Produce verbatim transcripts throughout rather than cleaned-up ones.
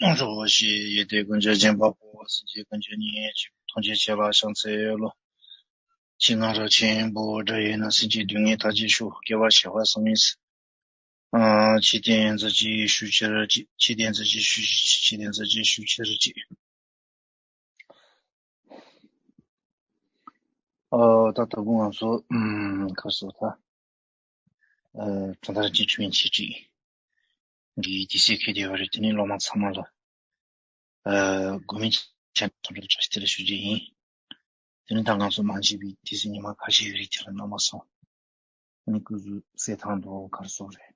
རོ་ཞེས་ཡེ་ཏེ་ཀུན་ཀྱང་བརྒྱན་པ་པོ། སེམས་ཅན་ཀུན་གྱི་ནི་ཡེ་ཅིག་ཐམས་ཅད་མཁྱེན་པ་བྱང་སེམས་ཡོད་ལོ། ཕྱི་ནང་རབ་ཆེན་པོ་དགྲ་ཡོད་ན། སེམས་ཅན་སྡུག་བསྔལ་ཐར་བྱེད་ཤོག་སྐྱེ་བ་བྱེ་བ་གསུམ་ཡིན། ཨ། ཆོས་བསྟན་མཛད་ཅིག་ཞུ་ཕྱིར་ཅིག་ཆོས་བསྟན་མཛད་ཅིག་ཞུ་ཅིག་ཆོས་བསྟན་མཛད་ཅིག་ཞུ་ཕྱིར་ཅིག་ཨ། ད་ལྟ་བུ་ང་ཚོ་ཨམ་ག་རེ་ཟེར་ད། ཨ། གྲོང་རྡལ་གྱི་ཆོས་ཉིད་ཆེ་གྲས་འདིའི་དུས་ཚོད་འཁེལ་བསྡད་ཡོད་རེད། དེ་ནས་སློབ་མ་ཚང་མ་ལ་ཨ་དགོས་མེད་ཆེན་དུ་འགྲོ་བྱ་ཞིག་དེ་ལ་ཞུ་རྒྱུ་ཡིན། དེ་ནས་ད་ང་ཚོ་མ་མཇལ་བའི་དུས་ཚོད་ཉི་མ་ཁ་ཤས་ཡོད་རེད། དེ་ལ་རྣམ་པ་ཚོ་ཨ་ནི་སྐུ་གཟུགས་གསལ་ཐང་དང་ག་རེ་ཟེར་རེད།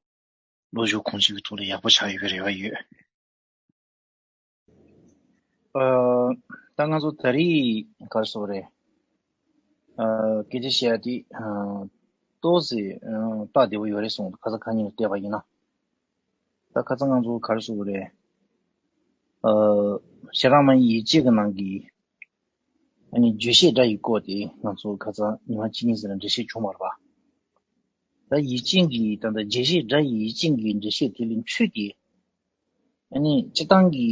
བློ་སྦྱོང་གང་ཅིའི་ཐོག་ལ་ཡག་པོ་ཆགས་ཡོད་པའི་རེ་བ་ཡོད། ཨ། ད་ང་ཚོ་ད་རེས་ག་རེ་ཟེར་རེད། ཨ། སྐད་ཆ་བཤད་ཡ་དེ་ཨ་ཏོག་ཙམ་ཨ་སྟབས་བདེ་པོ་ཡོད་རེད་གསུངས་འདུག་ཁ་སང་ཁ་ཉིན་ལ་བལྟས་པ་ཡིན་ན། ད་ཁ་སང་ང་ཚོ་ག་རེ་ཟེར་རེད། ཨ། ཤེས་རབ་མ་ཡིན་ཡིད་ཅན་གྱི་ནང་གི་ཨ་ནི་བརྗོད་བྱའི་སྒྲ་ཡི་སྐོར་དེ་ང་ཚོ་ཁ་སང་ཉི་མ་གཅིག་གཉིས་ཙམ་ལ་འགྲེལ་བཤད་བྱུང་བ་རེད་པ། ད་ཡིད་ཅན་གྱི་ད་ལྟ་བརྗོད་བྱའི་སྒྲ་ཡི་ཡིད་ཅན་གྱི་འགྲེལ་བཤད་དེ་ལས་འཕྲོས་ཏེ། ཨ་ནི་སྤྱིར་བཏང་གི་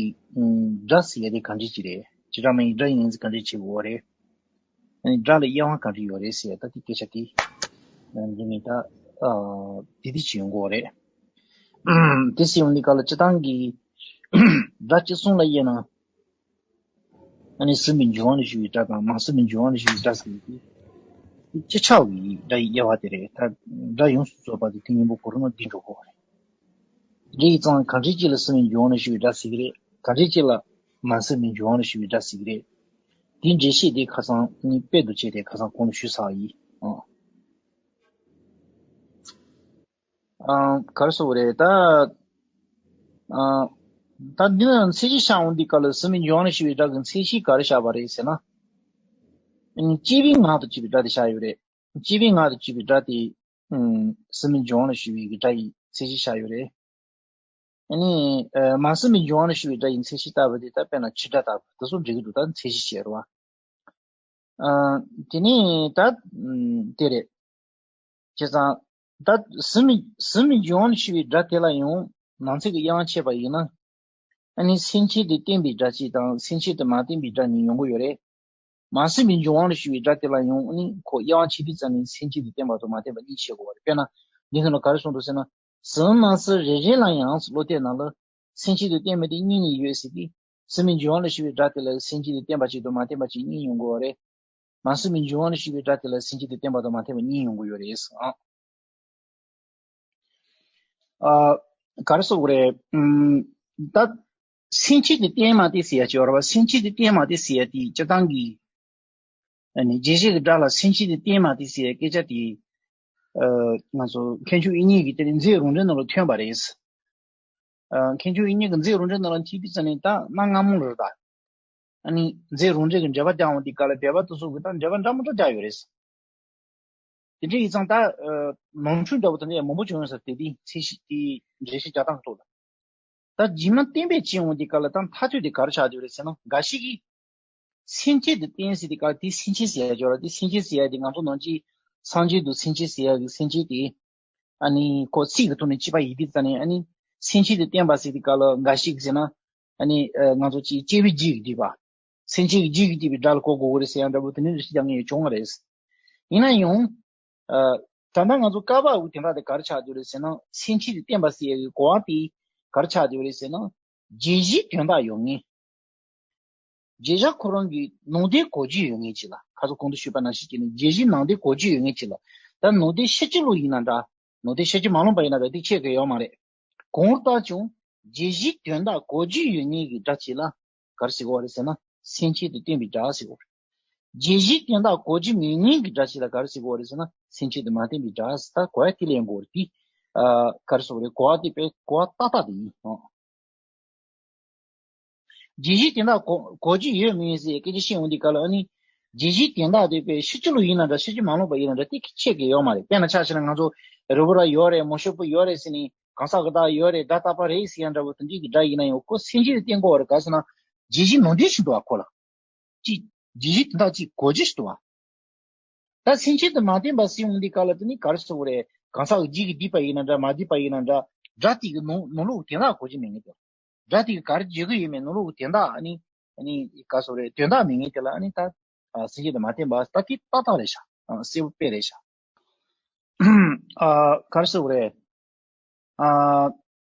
ཨ་སྒྲ་ཟེར་ཡ་དེ་ག་འདྲ་ཅིག་རེད། སྤྱིར་བཏང་མ་ཡིན་སྒྲ་ཡིན་ཚེ་ག་འདྲ་བྱེད་དགོས་རེད། ཨ་ནི་སྒྲ་ལ་དབྱེ་བ་ག་འདྲ་ཡོད་རེད་ཟེར་ཡ་ད་དེ་སྐད་ཆ་དེ་ཨ་འདི་ནི་ད་ཨ་དེ་དེ་བྱེད་ཡོང་དགོས་རེད། དེ་ཟེར་ཡོང་དུས་སྐབས་ལ་སྤྱིར་བཏང་གི་སྒྲ་གཅིག་མཚུངས་ལ་དབྱེ་ན། ཨ་ནི་སྲིད་པའི་འབྱུང་བ་ལ་ཞུགས་པའི་སྒྲ་དང་མ་སྲིད་པའི་འབྱུང་བ་ལ་ཞུགས་པའི་སྒྲ་ཟེར་ཡོད་དེ། དེ་སྤྱི་ཆ་བའི་སྒྲ་ཡི་དབྱེ་བ་དེ་རེད། ད་སྒྲ་ཡོངས་སུ་རྫོགས་པ་དེ་དེ་གཉིས་པོ་གོ་རིམ་ལ་འདི་འགྲོ་དགོས་པ་རེད། འདི་ཡིན་ཙང་གང་འདྲ་ཅིག་ལ་སྲིད་པའི་འབྱུང་བ་ལ་ཞུགས་པའི་སྒྲ་ཟེར་གྱི་རེད། གང་འདྲ་ཅིག་ལ་མ་སྲིད་པའི་འབྱུང་བ་ལ་ཞུགས་པའི་སྒྲ་ཟེར་གྱི་རེད། དེའི་འགྲེལ་བཤད་དེ་ཁ་སང་ནི་དཔེ་དུ་བྱས་ཏེ་ཁ་སང་གོང་དུ་ཞུས་ཚར་བ་ཡིན། ཨང་། ཨ། ག་རེ་ཟེར་དགོས་རེད་ད། ཨ། ད་འདི་ན་མཚན་གཞི་བཞག་འོང་དུས་སྐབས་ལ་སྲིད་པའི་འབྱུང་བ་ལ་ཞུགས་པའི་སྒྲ་གི་མཚན་གཞི་ག་རེ་བཞག་པ་རེད་ཟེར་ན། ཨ་ནི་སྐྱེ་བའི་ངག་ཏུ་བྱས་པའི་སྒྲ་དེ་བཞག་ཡོད་རེད། སྐྱེ་བའི་ངག་ཏུ་བྱས་པའི་སྒྲ་དེ། ཨ། སྲིད་པའི་འབྱུང་བ་ལ་ཞུགས་པའི་སྒྲ་ཡི་མཚན་གཞི་བཞག་ཡོད་རེད། ཨ་ནི་ཨ་མ་སྲིད་པའི་འབྱུང་བ་ལ་ཞུགས་པའི་སྒྲ་ཡི་མཚན་གཞི་ལྟ་བུ་དེ་ད་དཔེར་ན་བྱེད་སྒྲ་ལྟ་བུ་དེ་ཚོ་འགྲིག་གི་འདུག་ད་མཚན་གཞི་བྱས་རེད་བ། ཨ། དེ་ནས་ད་ཨ་དེ་རེད། བྱས་ཙང་། ད་སྲིད་པའི་སྲིད་པའི་འབྱུང་བ་ལ་ཞུགས་པའི་སྒྲ་དེ་ལ་ཡང་ནང་ཚན་གྱི་དབྱེ་བ་ཕྱེ་བ་ཡིན་ན། ཨ་ནི་སེམས་ཅན་དུ་བསྟན་པའི་སྒྲ་གཅིག་དང་སེམས་ཅན་དུ་མ་བསྟན་པའི་སྒྲ་གཉིས་ཡོང་གི་ཡོད་རེད། མ་སྲིད་པའི་འབྱུང་བ་ལ་ཞུགས་པའི་སྒྲ་དེ་ལ་ཡང་ཨ་ནི་ཁོ་དབྱེ་བ་ཕྱེ་དུས་ཙམ་ནས་སེམས་ཅན་དུ་བསྟན་པ་དང་མ་བསྟན་པ་གཉིས་ཕྱེ་དགོས་པ་རེད། དཔེར་ན། འདི་ཚོ་ལ་ག་རེ་གསུངས་འདུག་ཟེར་ན། ཟིལ་གནོན་ས་རེ་རེ་ལ་ཡང་བློ་གཏད་ནང་ལ། སེམས་ཅན་དུ་བསྟན་པ་དེ་གཉིས་ནི་ཡོད་ཟེར་ཏེ། སྲིད་པའི་འབྱུང་བ་ལ་ཞུགས་པའི་སྒྲ་དེ་ལ་སེམས་ཅན་དུ་བསྟན་པ་གཅིག་དང་མ་བསྟན་པ་གཅིག་གཉིས་ཡོང་དགོས་པ་རེད། མ་སྲིད་པའི་འབྱུང་བ་ལ་ཞུགས་པའི་སྒྲ་དེ་ལ་སེམས་ཅན་དུ་བསྟན་པ་དང་མ་བསྟན་པ་གཉིས་ཡོང་གི་ཡོད་རེད་ཟེར། ཨ། ག་རེ་ཟེར་དགོས་རེད། ཨམ། ད། སེམས་ཅན་དུ་བསྟན་མ་བསྟན་ཟེར་ཡ་ཅིག་ཡོད་རེད་བ། སེམས་ཅན་དུ་བསྟན་མ་བསྟན་ཟེར་ཡ་དེ་སྤྱིར་བཏང་གི་ཨ་ནི་རྗེས་གཞི་གི་སྒྲ་ལ་སེམས་ཅན་དུ་བསྟན་མ་བསྟན་ཟེར་ཡ་སྐད་ཆ་དེ། ཨ། ང་ཚོ་མཁན་ཆུང་དབྱིག་གཉེན་གྱི་དེ་ནི་མཛད་རུང་འགྲེལ་ནང་ལ་ཐོན་པ་རེད། ཨ། མཁན་ཆུང་དབྱིག་གཉེན་གྱི་མཛད་རུང་འགྲེལ་ནང་ལ་ཐིག་པི་ཙ་ནི་ད་གནའ་སྔ་མོ་ལ་རེད་ད། ཨ་ནི་མཛད་རུང་འགྲེལ་གྱི་འགྲེལ་པ་རྒྱག་འོང་དུས་སྐབས་ལ་སྦས་པ་དེ་ཚོ་གི་ད་འགྲེལ་པ་འདྲ་མི་འདྲ་རྒྱག་ཡོད་རེད། དེ་འདྲ་ཡིན་ཙང་ད། ཨ། ནོར་འཁྲུལ་འདྲ་པོ་དེ་འདྲ་མང་པོ་བྱུང་ཡོད་ས་དེ་དེ་ཚེ་ཞིག་དེ་འགྲེལ་བཤད་རྒྱག་སྟངས་ཐོག་ལ། ད་རྗེས་མ་གཏན་འབེབས་བྱེད་འོང་དུས་སྐབས་ལ་ད་མཐར་ཐུག་དེ་ག་རེ་ཆགས་བསྡད་ཡོད་རེད་ཟེར་ན། འགའ་ཞིག་གིས་སེམས་ཅན་དུ་བསྟན་ཟེར་དུས་སྐབས་དེ་སེམས་ཅན་ཟེར་ཡ་ཅིག་ཡོད་རེད། དེ་སེམས་ཅན་ཟེར་ཡ་དེ་ང་ཚོ་ནང་ཆོས་སངས་རྒྱས་དུ་སེམས་ཅན་ཟེར་ཡ་གི་སེམས་ཅན་དེ། ཨ་ནི་ཁོ་ཚིག་གི་ཐོག་ནས་གཅིག་པ་ཡིན་དུས་ཙ་ནས། ཨ་ནི་སེམས་ཅན་དུ་བསྟན་པ་ཟེར་དུས་སྐབས་ལ་འགའ་ཞིག་ཟེར་ན། ཨ་ནི་ཨ་ང་ཚོ་ཅིག་སྐྱེ་བའི་རྒྱུ་གིས་བསྡུས་པ། སེམས་ཅན་གྱི་རྒྱུ་གིས་བསྡུས་པའི་སྒྲ་ལ་གོ་དགོས་ཀྱི་རེད་ཟེར་ཡ་འདྲ་པོ་དེ་འདྲའི་འགྲེལ་བཤད་རྒྱག་མཁན་ཡང་བྱུང་བ་རེད། ཡིན་ན་ཡང་། ཨ། ད་ལྟ་ང་ཚོ་ཀ་པ་འུ་དེ་འདྲ་དེ་ག་རེ་ཆགས་བསྡད་ཡོད་རེད་ཟེར་ན། སེམས་ཅན་དུ་བསྟན་པ་ཟེར་ཡ་གི་གོ་བ་དེ་ག་རེ་ཆགས་བསྡད་ཡོད་རེད་ཟེར་ན། བརྗོད་གཞིའི་དོན་དག་ཡོད་མཁན། བརྗོད་བྱ་ཁོ་རང་གི་ནང་དོན་གོ་རྒྱུ་ཡོད་མཁན་ཅིག་ལ། ཁ་སང་གོང་དུ་ཞུས་པ་ནང་བཞིན་བྱས་ནས་བརྗོད་གཞིའི་ནང་དོན་གོ་རྒྱུ་ཡོད་མཁན་ཅིག་ལ། ད་ནང་དོན་ཤེས་ཀྱི་ལོ་ཡིན་ན་འདྲ། ནང་དོན་ཤེས་ཀྱི་མ་ལོན་པ་ཡིན་ན་འདྲ། དེ་ཁྱད་ཀྱི་ཡོད་མ་རེད། གང་ལྟར་ཀྱང་བརྗོད་གཞིའི་དོན་དག་གོ་རྒྱུ་ཡོད་མཁན་གྱི་སྒྲ་ཅིག་ལ་ག་རེ་ཟེར་གྱི་ཡོད་རེད་ཟེར་ན། སེམས་ཅན་དུ་བསྟན་པའི་སྒྲ་ཟེར་གྱི་ཡོད་རེད། བརྗོད་གཞིའི་དོན་དག་གོ་རྒྱུ་མེད་མཁན་གྱི་སྒྲ་ཞིག་ལ་ག་རེ་ཟེར་གྱི་ཡོད་རེད་ཟེར་ན། སེམས་ཅན་དུ་མ་བསྟན་པའི་སྒྲ་ཟེར། ད་གོ་ཡ་དེ་ལ་ཡང་གོ་རེད་དེ། ཨ། ག་རེ་ཟེར་གྱི་ཡོད་རེད། གོ་བ་དེ་དཔེ་གོ་བ་ཏག་ཏག་དེ་ཡིན། ཨང་། བརྗོད་གཞིའི་དོན་དག་གོ་གོ་རྒྱུ་ཡོད་མེད་ཟེར་སྐད་ཆ་བཤད་འོང་དུས་སྐབས་ལ། ཨ་ནི་བརྗོད་གཞིའི་དོན་དག་དེ་དཔེ་ཤེས་ཀྱི་ལོ་ཡིན་ན་འདྲ། ཤེས་ཀྱི་མ་ལོན་པ་ཡིན་ན་འདྲ། དེ་ཁྱད་ཀྱི་ཡོད་མ་རེད། དཔེར་ན་ཆ་བཞག་ན་ང་ཚོ་རི་བོ་ར་ཡོད་རེད། མོ་ཤོ་པོ་ཡོད་རེད་ཟེར་ནས། གང་ཟག་གི་བདག་ཡོད་རེད། སྒྲ་རྟག་པ་རེད་ཟེར་ཡ་འདྲ་པོ་དེ་འདྲའི་གི་སྒྲ་ཡིན་ན་ཡང་ཁོ་སེམས་ཅན་དུ་བསྟན་གྱི་ཡོད་རེད། ག་རེ་ཟེར་ན། བརྗོད་གཞི་ནང་དོན་ཞིག་འདུག་བ། ཁོ་ལ་ཅིག་བརྗོད་གཞི་དེ་དག་ཅིག་གོ་རྒྱུ་ཞིག་འདུག་བ། ད་སེམས་ཅན་དུ་མ་བསྟན་པ་ཟེར་འོང་དུས་སྐབས་ལ་དེ་ནི་ག་རེ་ཟེར་དགོས་རེད། གང་ཟག་གི་རྒྱུད་ཀྱིས་བསྡུས་པ་ཡིན་ན་འདྲ། མ་བསྡུས་པ་ཡིན་ན་འདྲ། སྒྲ་དེ་གི་ནང་ནང་ལོགས་དོན་དག་གོ་རྒྱུ་མེད་ངེས་དེ། སྒྲ་དེ་ག་རེ་བརྗོད་ཀྱི་ཡོད་མེད་ནོར་ལུག་གི་དོན་དག་ཨ་ནི་ཨ་ནི་ག་སོ་རེད། དོན་དག་མེད་མཁན་དེ་ལ་ཨ་ནི་ད་སེམས་བསྐྱེད་དེ་མ་བསྟེན་པ་ད་དེ་ཏག་ཏག་རེད་ཤག་གསལ་པོ་དཔེ་རེད་ཤག་ཨ་ག་རེ་ཟེར་དགོས་རེད། ཨ་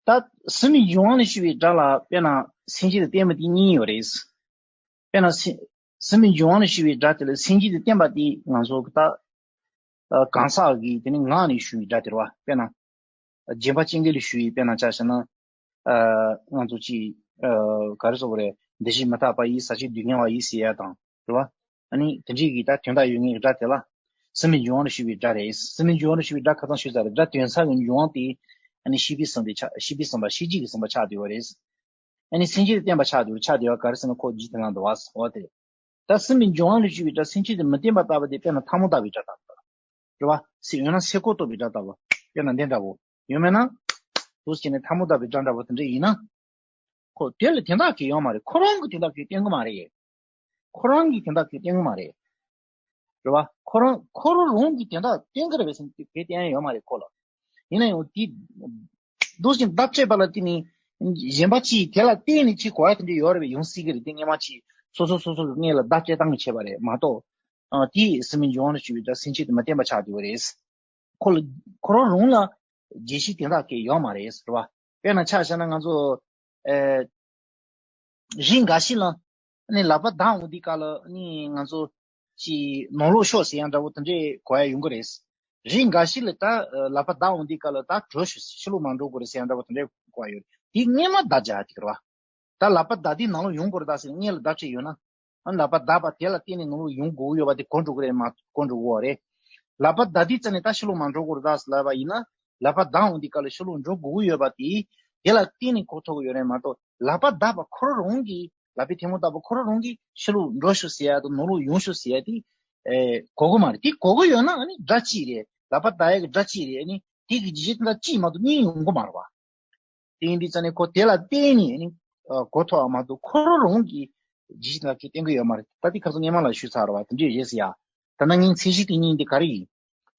ད་སེམས་མི་འཇུག་དབང་ལ་ཞུགས་པའི་སྒྲ་ལ་དཔེར་ན་སེམས་བསྐྱེད་དེ་བསྟེན་པ་དེ་གཉིས་ཡོད་རེད། དཔེར་ན་སེམས་སེམས་མི་འཇུག་དབང་ལ་ཞུགས་པའི་སྒྲ་དེ་ལ་སེམས་བསྐྱེད་དེ་བསྟེན་པ་དེ་ང་ཚོ་ད་གང་ཟག་གི་དེ་ནི་ངག་ནས་ཞུགས་པའི་སྒྲ་དེ་རེད་བ། དཔེར་ན་སྦྱིན་པ་སྤྱོད་མཁན་ལ་ཞུགས་པའི་དཔེར་ན་ཆ་བཞག་ན་ང་ཚོ་ཅིག་ག་རེ་ཟེར་དགོས་རེད། འདི་ཞིག་མི་རྟག་པ་ཡིས། ཟག་བཅས་སྡུག་བསྔལ་བ་ཡིས་ཟེར་ཡ་དང་རེད་བ། ཨ་ནི་དེ་འདྲའི་གི་ད་དོན་དག་ཡོད་ངེས་ཀྱི་སྒྲ་དེ་ལ་སེམས་མི་འཇུག་དབང་ལ་ཞུགས་པའི་སྒྲ་རེད། སེམས་མི་འཇུག་དབང་ལ་ཞུགས་པའི་སྒྲ་ཁ་སང་ཞུས་ཚར་རེད། སྒྲ་དོན་སེམས་ཀྱི་འཇུག་དབང་དེ་ཨ་ནི་ཤེས་པའི་སེམས་དེ་ཆགས། ཤེས་པའི་སེམས་པ་ཤེས་བྱེད་ཀྱི་སེམས་པ་ཆགས་བསྡད་པ་རེད། ཨ་ནི་སེམས་བསྐྱེད་དེ་བསྟེན་པ་ཆགས་བསྡད་པ་ཆགས་བསྡད་པ་ག་རེ་ཟེར་ན་ཁོ་འཇིག་རྟེན་ལ་འདུག་བ་འོ་དེ། ད་སེམས་མི་འཇུག་དབང་ལ་ཞུགས་པའི་སྒྲ་སེམས་བསྐྱེད་དེ་མི་བསྟེན་པ་ལྟ་བུ་དེ་དཔེར་ན་ཐལ་མོ་བརྡབས་པའི་སྒྲ་ལྟ་བུ་རེད་བ། སེམས་ཡོད་ན་སེ་གོལ་གཏུབ་པའི་སྒྲ་ལྟ་བུ་དཔེར་ན་འདི་འདྲ་བོ་ཡོད་མེད་ན། འདུག་སེ་བྱས་ནས་ཐལ་མོ་བརྡབས་པའི་སྒྲ་འདྲ་བོ་དེ་འདྲ་ཡིན་ན། ཁོ་དེ་ལ་དོན་དག་གི་ཡོད་མ་རེད། ཁོ་རང་གི་དོན་དག་གི་བསྟན་གི་མ་རེད། ཁོ་རང་གི་དོན་དག་གི་བསྟན་གི་མ་རེད། རེད་བ། ཁོ་རང་ཁོ་རང་རང་གི་དོན་དག་བསྟན་གི་རེད་པས་ཟེར་ན་དེ་བསྟན་ཡོད་མ་རེད་ཁོ་ལ། ཡིན་ན་ཡང་དེ་འདུག་སེ་བརྡ་སྤྲད་པ་ལ་བརྟེན་ནས་གཞན་པ་ཅིག་དེ་ལ་བརྟེན་ནས་ཅིག་གོ་ཡ་དེ་འདྲ་ཡོད་རེད་པས། ཡོང་སྲིད་གི་རེད། དེ་སྔས་མ་ཅིག་སོ་སོ་སོ་སོ་གི་སྔས་ལ་བརྡ་སྤྲད་སྟངས་ཀྱི་བྱས་པ་རེད་མ་གཏོགས། ཨ་དེ་སེམས་མི་འཇུག་དབང་ལ་ཞུགས་པའི་སྒྲ་སེམས་བསྐྱེད་དེ་མི་བསྟེན་པ་ཆགས་བསྡད་པ་རེད། ཁོ་ལ་ཁོ་རང་རང་ལ་བརྗོད་གཞི་དེ་དག་གི་ཡོད་མ་རེད་ཟེར་བ། དཔེར་ན་ཆ་བཞག་ན་ང་ཚོ་ཨེ་རིགས་འགའ་ཞིག་ལ་ནི་ལག་པ་བརྡབ་འོང་དུས་སྐབས་ལ་ནི་ང་ཚོ་ཅིག་ནོར་ལུག་ཤོག་ཟེར་ཡ་འདྲ་བོ་དེ་འདྲས་གོ་ཡ་ཡོང་གི་རེད། རིགས་འགའ་ཞིག་ལ་ད་ལག་པ་བརྡབ་འོང་དུས་སྐབས་ལ་ད་བྲོས་ཤོག་ཕྱི་ལོགས་མ་འགྲོ་དགོས་རེད་ཟེར་ཡ་འདྲ་བོ་དེ་འདྲས་གོ་ཡ་ཡོད་རེད། དེ་སྔས་མ་བརྡ་རྒྱག་ཡ་དེ་རེད་བ། ད་ལག་པ་བརྡབ་དུས་ནང་ལོགས་ཡོང་དགོས་རེད་ད་ཟེར་སྔས་ལ་བརྡ་སྤྲད་ཡོད་ན། ཨ་ལག་པ་བརྡབས་པ་དེ་ལ་བརྟེན་ནས་ནང་ལོགས་ཡོང་དགོས་ཀྱི་ཡོད་པ་དེ་གོ་འགྲོ་གི་རེད་མ་གོ་འགྲོ་གི་ཡོད་རེད། ལག་པ་བརྡབས་དུས་ཙམ་ནས་ད་ཕྱི་ལོགས་མ་འགྲོ་དགོས་རེད་ད་ཟེར་ལབ་པ་ཡིན་ན། ལག་པ་བརྡབས་འོང་དུས་སྐབས་ལ་ཕྱི་ལོགས་འགྲོ་དགོས་ཀྱི་ཡོད་པ་དེ་དེ་ལ་བརྟེན་ནས་གོ་ཐུབ་ཀྱི་ཡོད་རེད་མ་གཏོགས། ལག་པ་བརྡབས་པ་ཁོ་རང་རང་གིས་ལག་པའི་ཐལ་མོ་བརྡབས་པ་ཁོ་རང་རང་གིས་ཕྱི་ལོགས་འགྲོ་ཤོག་ཟེར་ཡ་དང་ནང་ལོགས་ཡོང་ཤོག་ཟེར་ཡ་དེ་ཨེ་གོ་གི་མ་རེད། དེ་གོ་གི་ཡོད་ན་ཨ་ནི་སྒྲ་གཅིག་རེད། ལག་པ་བརྡབས་ཡ་གི་སྒྲ་གཅིག་རེད། ཨ་ནི་དེ་གི་རྗེས་དེ་ལ་གཅིག་མ་གཏོགས་གཉིས་ཡོང་གི་མ་རེད་བ། དེ་ཡིན་དུས་ཙང་ནས་ཁོ་དེ་ལ་བརྟེན་ནས་ནི་ཨ་གོ་ཐུབ་པ་མ་གཏོགས་ཁོ་རང་རང་གིས་ཇི་ལྟར་གྱི་བསྟན་གྱི་ཡོད་མ་རེད། ད་དེ་ཁ་སང་སྔས་མ་ལ་ཞུས་ཚར་བ་དེ་འདྲས་རེད་ཟེར་ཡ། ད་ནང་ངའི་མཚན་གཞི་དེ་གཉིས་འདི་ག་རེ་ཡིན།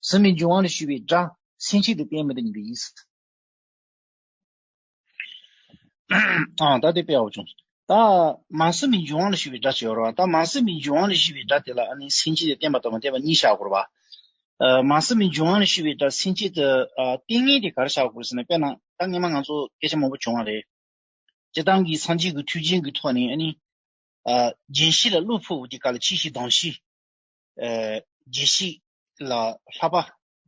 སེམས་མི་འཇུག་དབང་ལ་ཞུགས་པའི་སྒྲ་སེམས་བསྐྱེད་དེ་བསྟེན་མི་བསྟེན་པ་ཡིན། ཨ་ད་དེ་དཔེ་ཡག་པོ་བྱུང་། ད་མ་སེམས་མི་འཇུག་དབང་ལ་ཞུགས་པའི་སྒྲ་ཅིག་ཡོད་རེད་བ། ད་མ་སེམས་མི་འཇུག་དབང་ལ་ཞུགས་པའི་སྒྲ་དེ་ལ་ཨ་ནི་སེམས་བསྐྱེད་དེ་བསྟེན་པ་དང་མི་བསྟེན་པ་གཉིས་བཞག་དགོས་རེད་བ། ཨ་མ་སེམས་མི་འཇུག་དབང་ལ་ཞུགས་པའི་སྒྲ་སེམས་བསྐྱེད་དེ་ཨ་བསྟེན་མཁན་དེ་ག་རེ་བཞག་དགོས་རེད་ཟེར་ན། དཔེར་ན་ད་སྔས་མ་ང་ཚོ་སྐད་ཆ་མང་པོ་བྱུང་བ་རེད། སྤྱིར་བཏང་གི་སངས་རྒྱས་ཀྱི་ཐུགས་རྗེ་གི་ཐོག་ནས་ཨ་ནི་ཨ་བརྗོད་གཞི་ལ་བློ་འཕོ་བའི་དུས་སྐབས་ལ་ཆེ་ཞི་དྭངས་ཞི། ཨ་བརྗོད་གཞི་ལ་བསླབ་པ་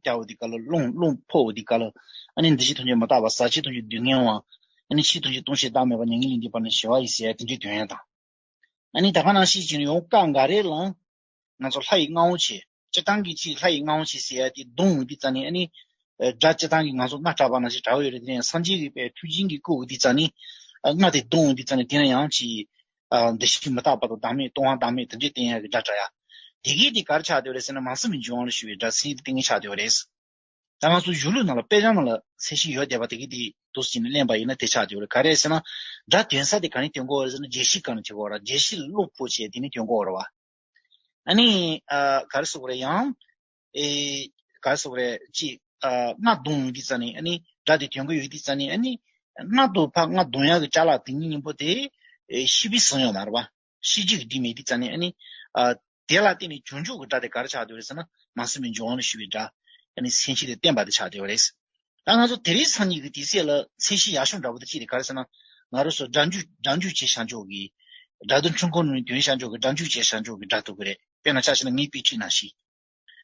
རྒྱག་པའི་དུས་སྐབས་ལ་བློ་བློ་འཕོ་བའི་དུས་སྐབས་ལ་ཨ་ནི་འདུ་བྱེད་ཐམས་ཅད་མི་རྟག་པ། ཟག་བཅས་ཐམས་ཅད་སྡུག་བསྔལ་བ། ཨ་ནི་ཕྱི་ཐམས་ཅད་སྟོང་ཞིང་བདག་མེད་པ། མྱ་ངན་ལས་འདས་པ་ནི་ཞི་བ་ཡིན་ཟེར་ཡ་དེ་འདྲའི་དོན་ཡོད་དང་། ཨ་ནི་ད་ག་ནང་བཞིན་བྱས་ནས་ཡང་སྐབས་འགའ་རེ་ལ་ང་ཚོ་ལྷ་ཡི་མངའ་དབང་ཆེ། སྤྱིར་བཏང་གི་ཅིག་ལྷ་ཡི་མངའ་དབང་ཆེ་ཟེར་ཡ་དེ་གདོང་འོང་དུས་ཙ་ནས་ཨ་ནི་སྒྲ་སྤྱིར་བཏང་གི་ང་ཚོ་རྔ་བསྒྲགས་པ་ནང་བཞིན་བསྒྲགས་ཡོད་རེད། དེ་ནས་སངས་རྒྱས་ཀྱི་དཔེ་ཐུགས་རྗེ་གིས་བསྐུལ་དུས་ཙ་ནས་རྔ་དེ་གདོང་འོང་དུས་ཙ་ནས་དེ་ན་ཡང་ཅིག་འདུ་ཤེས་མི་རྟག་པ་དང་བདག་མེད་སྟོང་པ་བདག་མེད་དེ་འདྲའི་བསྟན་ཡ་གི་སྒྲ་བསྒྲགས་ཡ། དེ་གའི་དེ་ག་རེ་ཆགས་བསྡད་ཡོད་རེད་ཟེར་ན་མ་སེམས་མི་འཇུག་དབང་ལ་ཞུགས་པའི་སྒྲ་སེམས་བསྐྱེད་དེ་བསྟེན་མཁན་ཆགས་བསྡད་ཡོད་རེད། ད་ང་ཚོ་གཞུང་ལུགས་ནང་ལ་དཔེ་ཆ་ནང་ལ་མཚན་གཞི་ཡོད་བསྡད་པ་དེ་གི་དེ་འདུག་སེ་བྱས་ནས་གླེང་པ་ཡིན་ན་དེ་ཆགས་བསྡད་ཡོད་རེད། ག་རེ་ཟེར་ན་སྒྲ་དོན་ས་དེ་ག་ནས་ཐོན་གྱི་ཡོད་རེད་ཟེར་ན་བརྗོད་གཞི་སྒང་ནས་ཐོན་གྱི་ཡོད་རེད། བརྗོད་གཞི་ལ་བློ་འཕོ་བྱས་དེ་ནས་ཐོན་གྱི་ཡོད་རེད་བ། ཨ་ནི་ཨ་ག་རེ་ཟེར་དགོས་རེད། ཡང་ཨེ་ག་རེ་ཟེར་དགོས་རེད། ཅིག་ཨ་རྔ་བརྡུངས་ཡོང་དུས་ཙ་ནས་ཨ་ནི་སྒྲ་དེ་ཐོན་གྱི་ཡོད་དུས་ཙ་ནས་ཨ་ནི་རྔ་དང་ཕར་རྔ་བརྡུངས་ཡག་གི་ཅ་ལག་དེ་གཉིས་གཉིས་པོ་དེ་ཨེ་ཤེས་པའི་སེམས་ཡོད་མ་རེད་བ། ཤེས་བྱེད་ཀྱི་སྒྲིབ་མེད་དུས་ཙ་ནས་ཨ་ནི་ཨ་དེ་ལ་བརྟེན་ནས་བྱུང་ཆོག་གི་སྒྲ་དེ་ག་རེ་ཆགས་བསྡད་ཡོད་རེད་ཟེར་ན་མ་སེམས་མི་འཇུག་དབང་ལ་ཞུགས་པའི་སྒྲ་ཨ་ནི་སེམས་བསྐྱེད་དེ་བསྟེན་པ་དེ་ཆགས་བསྡད་ཡོད་རེད། ད་ང་ཚོ་དེ་རིང་སང་ཉིན་གྱི་དུས་ཚོད་ལ་མཚན་གཞི་ཡག་ཤོས་འདྲ་པོ་དེ་ཅི་རེད་ག་རེ་ཟེར་ན། ང་རང་ཚོ་སྒྲ་འཇུག་སྒྲ་འཇུག་བྱེད་བྱ་འཇུག་གི་སྒྲ་དོན་འཁྲུལ་འཁོར་ནང་ནས་དོན་བྱ་འཇུག་གི་སྒྲ་འཇུག་བྱེད་བྱ་འཇུག་གི་སྒྲ་ཐོབ་གི་རེད། དཔེར་ན་ཆ་བཞག་ན་ངའི་དཔེ་ཁྲིད་ནང་བཞིན།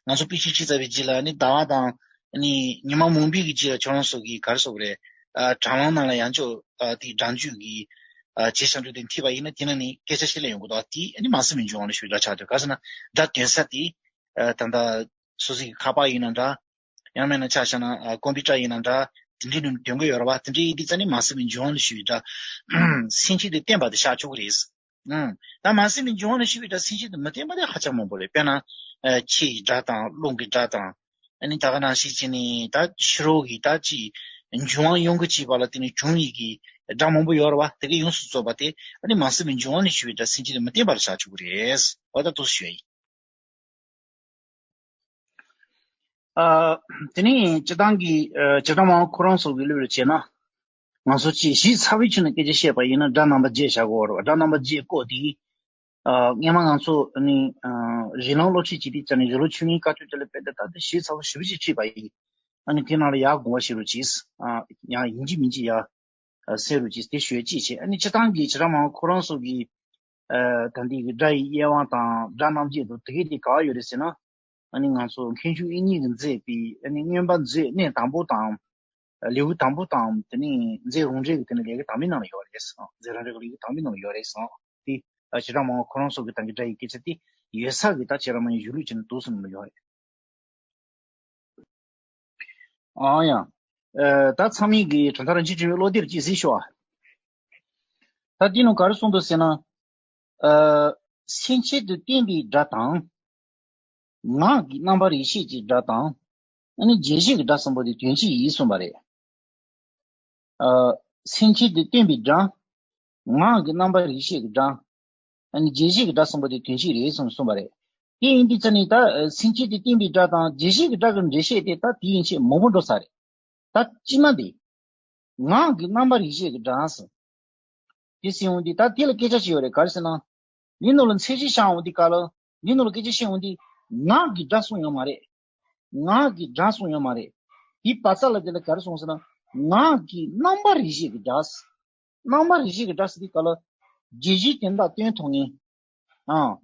ང་ཚོ་དཔེ་ཁྲིད་ཁྲིད་ཚར་བའི་རྗེས་ལ་ནི་ཟླ་བ་དང་ནི་ཉི་མ་མང་པོའི་གི་རྗེས་ལ་ཁྱོད་རང་ཚོ་གི་ག་རེ་ཟེར་དགོས་རེད། ཨ་དྲ་ལམ་ནང་ལ་ཡང་ཅོ་ཨ་དེ་སྒྲ་འཇུག་གི་ཨ་བྱེད་བྱ་འཇུག་དེ་ཐིག་པ་ཡིན་ན་དེ་ནང་ནས་སྐད་ཆ་ཞིག་སླེབས་ཡོང་གི་འདུག་དེ་ནི་མ་སེམས་མི་འཇུག་དབང་ལ་ཞུགས་པའི་སྒྲ་ཆགས་འདུག་ག་རེ་ཟེར་ན་སྒྲ་དོན་ས་དེ་ཨ་ད་ལྟ་སོ་སོ་གི་ཁ་པར་ཡིན་ན་འདྲ། ཡང་མིན་ན་ཆ་བཞག་ན་ཨ་ཀམ་པུ་ཊར་ཡིན་ན་འདྲ། དེ་འདྲའི་ནང་དོན་གྱི་ཡོད་རེད་བ། དེ་འདྲའི་ཡིན་དུས་ཙ་ནི་མ་སེམས་མི་འཇུག་དབང་ལ་ཞུགས་པའི་སྒྲ་སེམས་བསྐྱེད་དེ་བསྟེན་པ་དེ་བཞག་ཆོག་གི་རེད། ཨང་། ད་མ་སེམས་མི་འཇུག་དབང་ལ་ཞུགས་པའི་སྒྲ་སེམས་བསྐྱེད་དེ་མི་བསྟེན་པ་དེ་ཧ་ཅང་མང་པོ་རེད། དཔེར་ན་ཨ་ཆུ་ཡི་སྒྲ་དང་རླུང་གི་སྒྲ་དང་། ཨ་ནི་ད་ག་ནང་བཞིན་བྱས་ནས་ད་ཕྱི་རོལ་གྱི་ད་ཅིག་འཇུག་དབང་ཡོང་གི་བྱས་པ་ལ་བརྟེན་ནས་བྱུང་བའི་གི་སྒྲ་མང་པོ་ཡོད་རེད་བ། དེ་ག་ཡོངས་སུ་རྫོགས་པ་དེ་ཨ་ནི་མ་སེམས་མི་འཇུག་དབང་ལ་ཞུགས་པའི་སྒྲ་སེམས་བསྐྱེད་དེ་མི་བསྟེན་པར་བཞག་ཆོག་གི་རེད། འོ་ད་དེ་ཞུ་ཡ་ཡིན། ཨ། དེ་ནས་སྤྱིར་བཏང་གི་ཨ་སྤྱིར་བཏང་མ་ཁོ་རང་ཚོ་གི་ལུགས་ལ་བྱས་ན། ང་ཚོ་ཅིག་ཞིབ་ཚགས་པོའི་ཆ་ནས་སྐད་ཆ་བཤད་པ་ཡིན་ན་སྒྲ་རྣམ་པ་བརྒྱད་བཞག་དགོས་རེད་བ། སྒྲ་རྣམ་པ་བརྒྱད་བཀོད་དེ། ཨ། སྔོན་མ་ང་ཚོ་ནི་ཨ། རི་ལང་སློབ་ཁྲིད་བྱེད་དུས་ཙམ་ནས་རི་ལོ་ཆུང་ངུའི་བཀའ་ཆོས་དེ་ལ་དཔེ་དེ་ལྟ་སྟེ་ཞིབ་ཚགས་པོ་ཞེ་པོ་ཅིག་ཁྲིད་པ་ཡིན། ཨ་ནི་དེ་ནང་ལ་ཡར་དགོངས་པ་བཞེས་རོགས་གྱིས། ཨ། ཡང་ཡིན་གཅིག་མིན་གཅིག་ཡར་ཨ། གསན་རོགས་གྱིས། དེ་ཞུ་ཡས་གཅིག་བྱས། ཨ་ནི་སྤྱིར་བཏང་གི་བྱེ་བྲག་སྨྲ་བ་ཁོ་རང་ཚོ་གི་ཨ། ད་ལྟའི་གི་སྒྲ་ཡི་དབྱེ་བ་དང་སྒྲ་རྣམ་བརྒྱད་དང་དེ་གའི་དེ་ག་བ་ཡོད་རེད་ཟེར་ན། ཨ་ནི་ང་ཚོ་མཁན་ཆུང་དབྱིག་གཉེན་གྱིས་མཛད་པའི་ཨ་ནི་མངོན་པ་མཛོད་གནས་དང་པོ་དང་། ལེའུ་དང་པོ་དང་དེ་ནས་མཛད་རང་འགྲེལ་གྱི་དེ་ནས་ལེའུ་དང་པོའི་ནང་ལ་ཡོད་རེད་ཟེར། མཛད་རང་འགྲེལ་གྱི་ལེའུ་དང་པོའི་ནང་ལ་ཡོད་རེད་ཟེར། དེ་ཨ། བྱེ་བྲག་སྨྲ་བ་ཁོ་རང་ཚོ་གི་ད་གི་སྒྲ་ཡི་སྐད་ཆ་དེ་ཡོད་ས་གི་ད་བྱེ་བྲག་སྨྲ་བའི་གཞུང་ལུགས་ཀྱི་ནང་དུ་གསུངས་ནས་ཡོད་རེད། ཨང་ཡང་། ཨ། ད་ཚང་མས་གི་དོན་དག་རང་བཞིན་ཅན་གྱི་བློ་གཏད་ཅིག་གཟིགས་ཤོག་ཨ། ད་འདི་ནང་ག་རེ་གསུངས་འདུག་ཟེར་ན། ཨ། སེམས་ཅན་དུ་བསྟན་པའི་སྒྲ་དང་། ངག་གི་རྣམ་པར་ཡིད་ཤེས་ཀྱི་སྒྲ་དང་། ཨ་ནི་རྗེས་བྱེད་ཀྱི་སྒྲ་གསུམ་པོ་དེ་དོན་གཅིག་ཡིན་གསུངས་པ་རེད། ཨ། སེམས་ཅན་དུ་བསྟན་པའི་སྒྲ། ངག་གི་རྣམ་པར་ཡིད་ཤེས་ཀྱི་སྒྲ། ཨ་ནི་རྗེས་བྱེད་ཀྱི་སྒྲ་གསུམ་པོ་དེ་དོན་གཅིག་རེད་གསུངས་གསུངས་པ་རེད། དེ་ཡིན་དུས་ཙ་ནི་ད་སེམས་ཅན་དུ་བསྟན་པའི་སྒྲ་དང་རྗེས་བྱེད་ཀྱི་སྒྲ་གི་འགྲེལ་བཤད་དེ་ད་དེ་ཡན་ཆད་མང་པོ་འགྲོ་ས་རེད། ད་སྤྱི་མ་འདི། ངག་གི་རྣམ་པར་ཡིད་ཤེས་ཀྱི་སྒྲ་ཟེར། དེ་ཟེར་འོང་དུས་ད་དེ་ལ་སྐད་ཆ་ཅིག་ཡོད་རེད། ག་རེ་ཟེར་ན། འདི་ནང་ལ་མཚན་གཞི་བཞག་འོང་དུས་ག་ལ། འདི་ནང་ལ་སྐད་ཆ་བཤད་འོང་དུས་ངག་གི་སྒྲ་གསུངས་ཡོད་མ་རེད། ངག་གི་སྒྲ་གསུངས་ཡོད་མ་རེད། དེའི་བར་ས་ལ་དེ་ལ་ག་རེ་གསུངས་ཟེར་ན། ངག་གི་རྣམ་པར་ཡིད་ཤེས་ཀྱི་སྒྲ། རྣམ་པར་ཡིད་ཤེས་ཀྱི་སྒྲ་ཟེར་དུས་ག་ལ། རྗེས་བྱེད་དོན་དག་སྟོན་ཐུབ་མཁན། ཨ།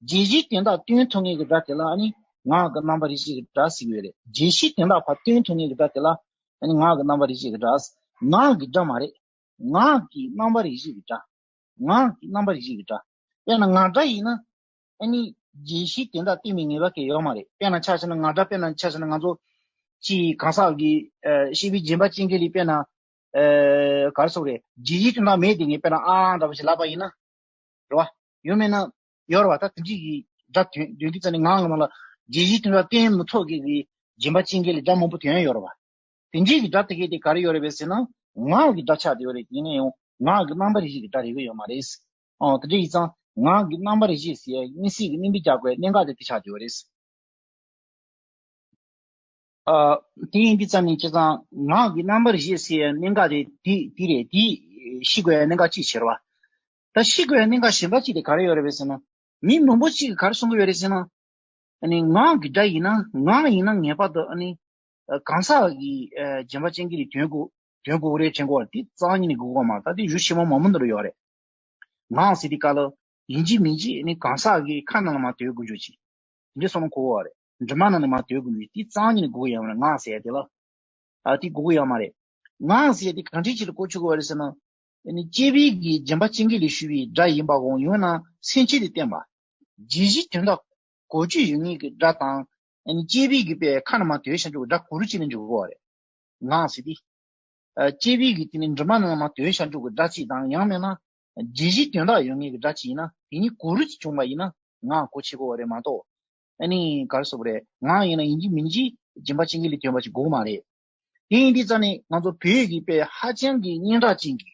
རྗེས་བྱེད་དོན་དག་སྟོན་ཐུབ་མཁན་གྱི་སྒྲ་དེ་ལ་ཨ་ནི་ངག་གི་རྣམ་པར་ཡིད་ཤེས་ཀྱི་སྒྲ་ཟེར་གྱི་ཡོད་རེད། རྗེས་བྱེད་དོན་དག་ཕར་སྟོན་ཐུབ་མཁན་གྱི་སྒྲ་དེ་ལ་ཨ་ནི་ངག་གི་རྣམ་པར་ཡིད་ཤེས་ཀྱི་སྒྲ། ངག་གི་སྒྲ་མ་རེད། ངག་གི་རྣམ་པར་ཡིད་ཤེས་ཀྱི་སྒྲ། ངག་གི་རྣམ་པར་ཡིད་ཤེས་ཀྱི་སྒྲ། དཔེར་ན་ངག་སྒྲ་ཡིན་ན། ཨ་ནི་རྗེས་བྱེད་དོན་དག་སྟོན་པའི་ངེས་པ་གང་ཡོད་མ་རེད། དཔེར་ན་ཆ་བཞག་ན་ངག་སྒྲ། དཔེར་ན་ཆ་བཞག་ན་ང་ཚོ་ཅིག་གང་ཟག་གི་ཨ། ཤེས་པའི་སྦྱིན་པ་ཅན་གྱི་ལས། དཔེར་ན་ཨ། ག་རེ་ཟེར་དགོས་རེད། རྗེས་བྱེད་དོན་དག་མེད་དེ་ངས་དཔེར་ན་ཨ་འདྲ་པོ་ཞིག་ལབ་པ་ཡིན་ན། རེད་བ། ཡོད་མེད་ན་ཡོད་རེད་བ། ད་དེ་འདྲའི་གི་སྒྲ་དོན་དོན་གྱི་རྩ་ནས་ངག་གི་ནང་ལ་རྗེས་བྱེད་དོན་དག་སྟོན་མི་ཐུབ་མཁན་གྱི་སྦྱིན་པ་ཅན་གྱི་ལས་སྒྲ་མང་པོ་དོན་ཡོད་རེད་བ། དེ་འདྲའི་གི་སྒྲ་དེ་གའི་དེ་ག་རེ་ཡོད་རེད་པས་ཟེར་ན། ངག་གི་སྒྲ་ཆགས་བསྡད་ཡོད་རེད། ཡིན་ན་ཡང་ངག་གི་རྣམ་པར་ཡིད་ཤེས་ཀྱི་སྒྲ་རེད་གི་ཡོད་མ་རེད། ཨོ། དེ་འདྲ་ཡིན་ཙང་ངག་གི་རྣམ་པར་ཡིད་ཤེས་ཟེར་ཡ་དམིགས་བསལ་གྱི་གླེང་འཕེལ་རྒྱག་དགོས་གནད་འགག་དེ་དེ་ཆགས་བསྡད་ཡོད་རེད། ཨ། དེ་ཡིན་དུས་ཙམ་ནས་བྱས་ཙང་ངག་གི་རྣམ་པར་ཡིད་ཤེས་ཟེར་ཡ་གནད་འགག་དེ་དེ་དེ་རེད། དེ་ཤེས་དགོས་ཡ་གནད་འགག་གཅིག་བྱས་རེད་བ། ད་ཤེས་དགོས་ཡ་གནད་འགག་གཞན་པ་གཅིག་དེ་ག་རེ་ཡོད་རེད་པས་ཟེར་ན། མི་མང་པོ་གཅིག་གིས་ག་རེ་གསུང་གི་ཡོད་རེད་ཟེར་ན། ཨ་ནི་ངག་གི་སྒྲ་ཡིན་ན། ངག་ཡིན་ན་ངེས་པར་དུ་ཨ་ནི་གང་ཟག་གི་ཨ། སྦྱིན་པ་ཅན་གྱི་ལས་དོན་དགོས། དོན་དགོས་རེད་དྲན་དགོས་པ་དེ་རྩ་བ་ཉིད་ནས་དགོས་ཀྱི་ཡོད་མ་རེད། ད་དེ་གཞུང་ཆེན་མོ་མང་པོ་འདི་ལ་ཡོད་རེད། ངག་ཟེར་དུས་སྐབས་ལ་ཡིན་གཅིག་མིན་གཅིག་ཨ་ནི་གང་ཟག་གི་ཁ་ནང་ལ་མར་སྡོད་དགོས་རྒྱུ་ཅིག་འདི་གསུང་གོ་བ་རེད། མགྲིན་པ་ནང་ནས་མར་སྡོད་དགོས་རྒྱུ་དེ་རྩ་བ་ཉིད་ནས་དགོས་ཀྱི་ཡོད་མ་རེད། ངག་ཟེར་ཡ་དེ་ལ། ཨ། དེ་དགོས་ཀྱི་ཡོད་མ་རེད། ངག་ཟེར་ཡ་དེ་གང་འདྲའི་ཆེད་དུ་གོ་ཆོད་དགོས་པ་རེད་ཟེར་ན། ཨ་ནི་སྐྱེས་པའི་གི་སྦྱིན་པ་ཅན་གྱི་ལས་ཞུ་བའི་སྒྲ་ཡིན་པའམ། ཡང་ན་སེམས་ཅན་དུ་བསྟན་པ། རྗེས་བྱེད་དོན་དག་གོ་རྒྱུ་ཡོད་མཁན་གྱི་སྒྲ་དང་། ཨ་ནི་སྐྱེས་པའི་གི་པའི་ཁ་ནང་མར་སྡོད་བཞག་འགྲོ་གི་སྒྲ་གང་རུང་གཅིག་ལ་འཇོག་དགོས་པ་རེད། ངག་ཟེར་དེ། ཨ། སྐྱེས་པའི་གི་དེ་ནི་མགྲིན་པ་ནང་ལ་མར་སྡོད་བཞག་འགྲོ་གི་སྒྲ་གཅིག་དང་། ཡང་མིན་ན་རྗེས་བྱེད་དོན་དག་ཡོད་མཁན་གྱི་སྒྲ་གཅིག་ཡིན་ན་དེ་གཉིས་གང་རུང་གཅིག་བྱུང་བ་ཡིན་ན་ངག་གོ་ཆོད་དགོས་པ་རེད་མ་གཏོགས། ཨ་ནི་ག་རེ་ཟེར་དགོས་རེད། ངག་ཡིན་ན་ཡིན་གཅིག་མིན་གཅིག་སྦྱིན་པ་ཅན་གྱི་ལས་དོན་པ་ཅིག་དགོས་ཀྱི་མ་རེད། དེ་ཡིན་དུས་ཙང་ནས་ང་ཚོ་བོད་ཀྱི་དཔེ་ཧ་ཅང་གི་སྙན་གྲགས་ཅན་གྱི་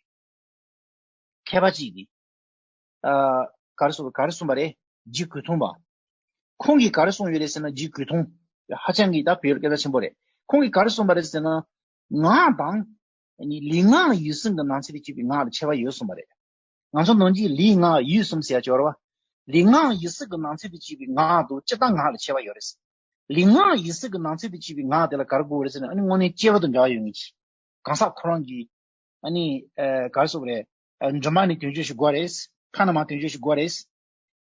མཁས་པ་ཅིག་གིས། ཨ། ག་རེ་ཟེར། ག་རེ་གསུངས་པ་རེད། རྗེ་གོས་ཐུང་པ། ཁོང་གིས་ག་རེ་གསུངས་ཡོད་རེད་ཟེར་ན། རྗེ་གོས་ཐུང་། ཧ་ཅང་གི་ད་བོད་ལ་སྐད་གྲགས་ཆེན་པོ་རེད། ཁོང་གིས་ག་རེ་གསུངས་པ་རེད་ཟེར་ན། ངག་དང་ལུས་ངག་ཡིད་གསུམ་གྱི་ནང་ཚན་དུ་བྱས་པའི་ངག་ལ་ཁྱད་པར་ཡོད་གསུངས་པ་རེད། ང་ཚོ་ནང་གི་ལུས་ངག་ཡིད་གསུམ་ཟེར་ཡ་ཅིག་ཡོད་རེད་བ། ལུས་ངག་ཡིད་གསུམ་གྱི་ནང་ཚན་དུ་བྱས་པའི་ངག་དང་སྤྱིར་བཏང་ངག་ལ་ཁྱད་པར་ཡོད་རེད། ལུས་ངག་ཡིད་གསུམ་གྱི་ནང་ཚན་དུ་བྱས་པའི་ངག་དེ་ལ་ག་རེ་གོ་དགོས་རེད་ཟེར་ན། ཨ་ནི་དངོས་གནས་སྐྱེས་པ་དང་འདྲ་བ་ཡོད་མཁན་ཅིག་གང་ཟག་ཁོ་རང་གི། ཨ་ནི་ཨ། ག་རེ་ཟེར་དགོས་རེད། ཨ། མགྲིན་པ་ནས་དོན་བྱེད་ཞིག་དགོས་རེད། ཁ་ནས་མར་དོན་བྱེད་ཞིག་དགོས་རེད།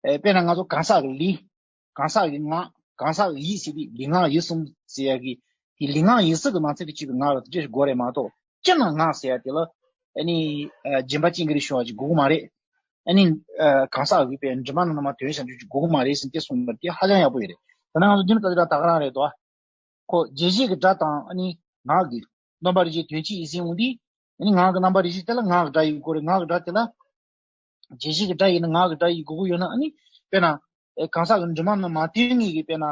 ཨ། དཔེར་ན་ང་ཚོ་གང་ཟག་གི་ལུས། གང་ཟག་གི་ངག། གང་ཟག་གི་ཡིད་ཟེར་དུས་ལུས་ངག་ཡིད་གསུམ་ཟེར་ཡ་གི། དེ་ལུས་ངག་ཡིད་གསུམ་གྱི་ནང་ཚན་དུ་བྱས་པའི་ངག་ལ་དེ་འདྲ་ཞིག་དགོས་རེད་མ་གཏོགས། སྤྱིར་ན་ངག་ཟེར་ཡ་དེ་ལ་ཨ་ནི་ཨ། སྦྱིན་པ་ཅན་གྱི་ལས་ཞུ་བ་ཅིག་དགོས་ཀྱི་མ་རེད། ཨ་ནི་ཨ། གང་ཟག་གི་དཔེ་མགྲིན་པ་ནང་ལ་མར་དོན་བྱེད་ཞིག་དགོས་ཀྱི་མ་རེད་ཟེར་ཏེ་གསུངས་པ་དེ་ཧ་ཅང་ཡག་པོ་ཡོད་རེད། ད་ནང་ང་ཚོ་འདི་ནི་ད་ལྟ་ད་ག་རང་རེད་དོ། ཁོ་རྗེས་བྱེད་ཀྱི་སྒྲ་དང་ཨ་ནི་ངག་གི་རྣམ་པར་རིག་བྱེད་དོན་གཅིག་ཡིན་ཟེར་འོང་དུས། ཨ་ནི་ངག་གི་རྣམ་པར་རིག་བྱེད་དེ་ལ་ངག་གི་སྒྲ་ཡོད་དགོས་རེད། ངག་གི་སྒྲ་དེ་ལ། རྗེས་བྱེད་ཀྱི་སྒྲ་ཡིན་ན་ངག་གི་སྒྲ་ཡོད་དགོས་ཀྱི་ཡོད་ན། ཨ་ནི་དཔེར་ན་ཨེ་གང་ཟག་གི་མགྲིན་པ་ནང་མ་དོན་མཁན་གྱི་དཔེར་ན་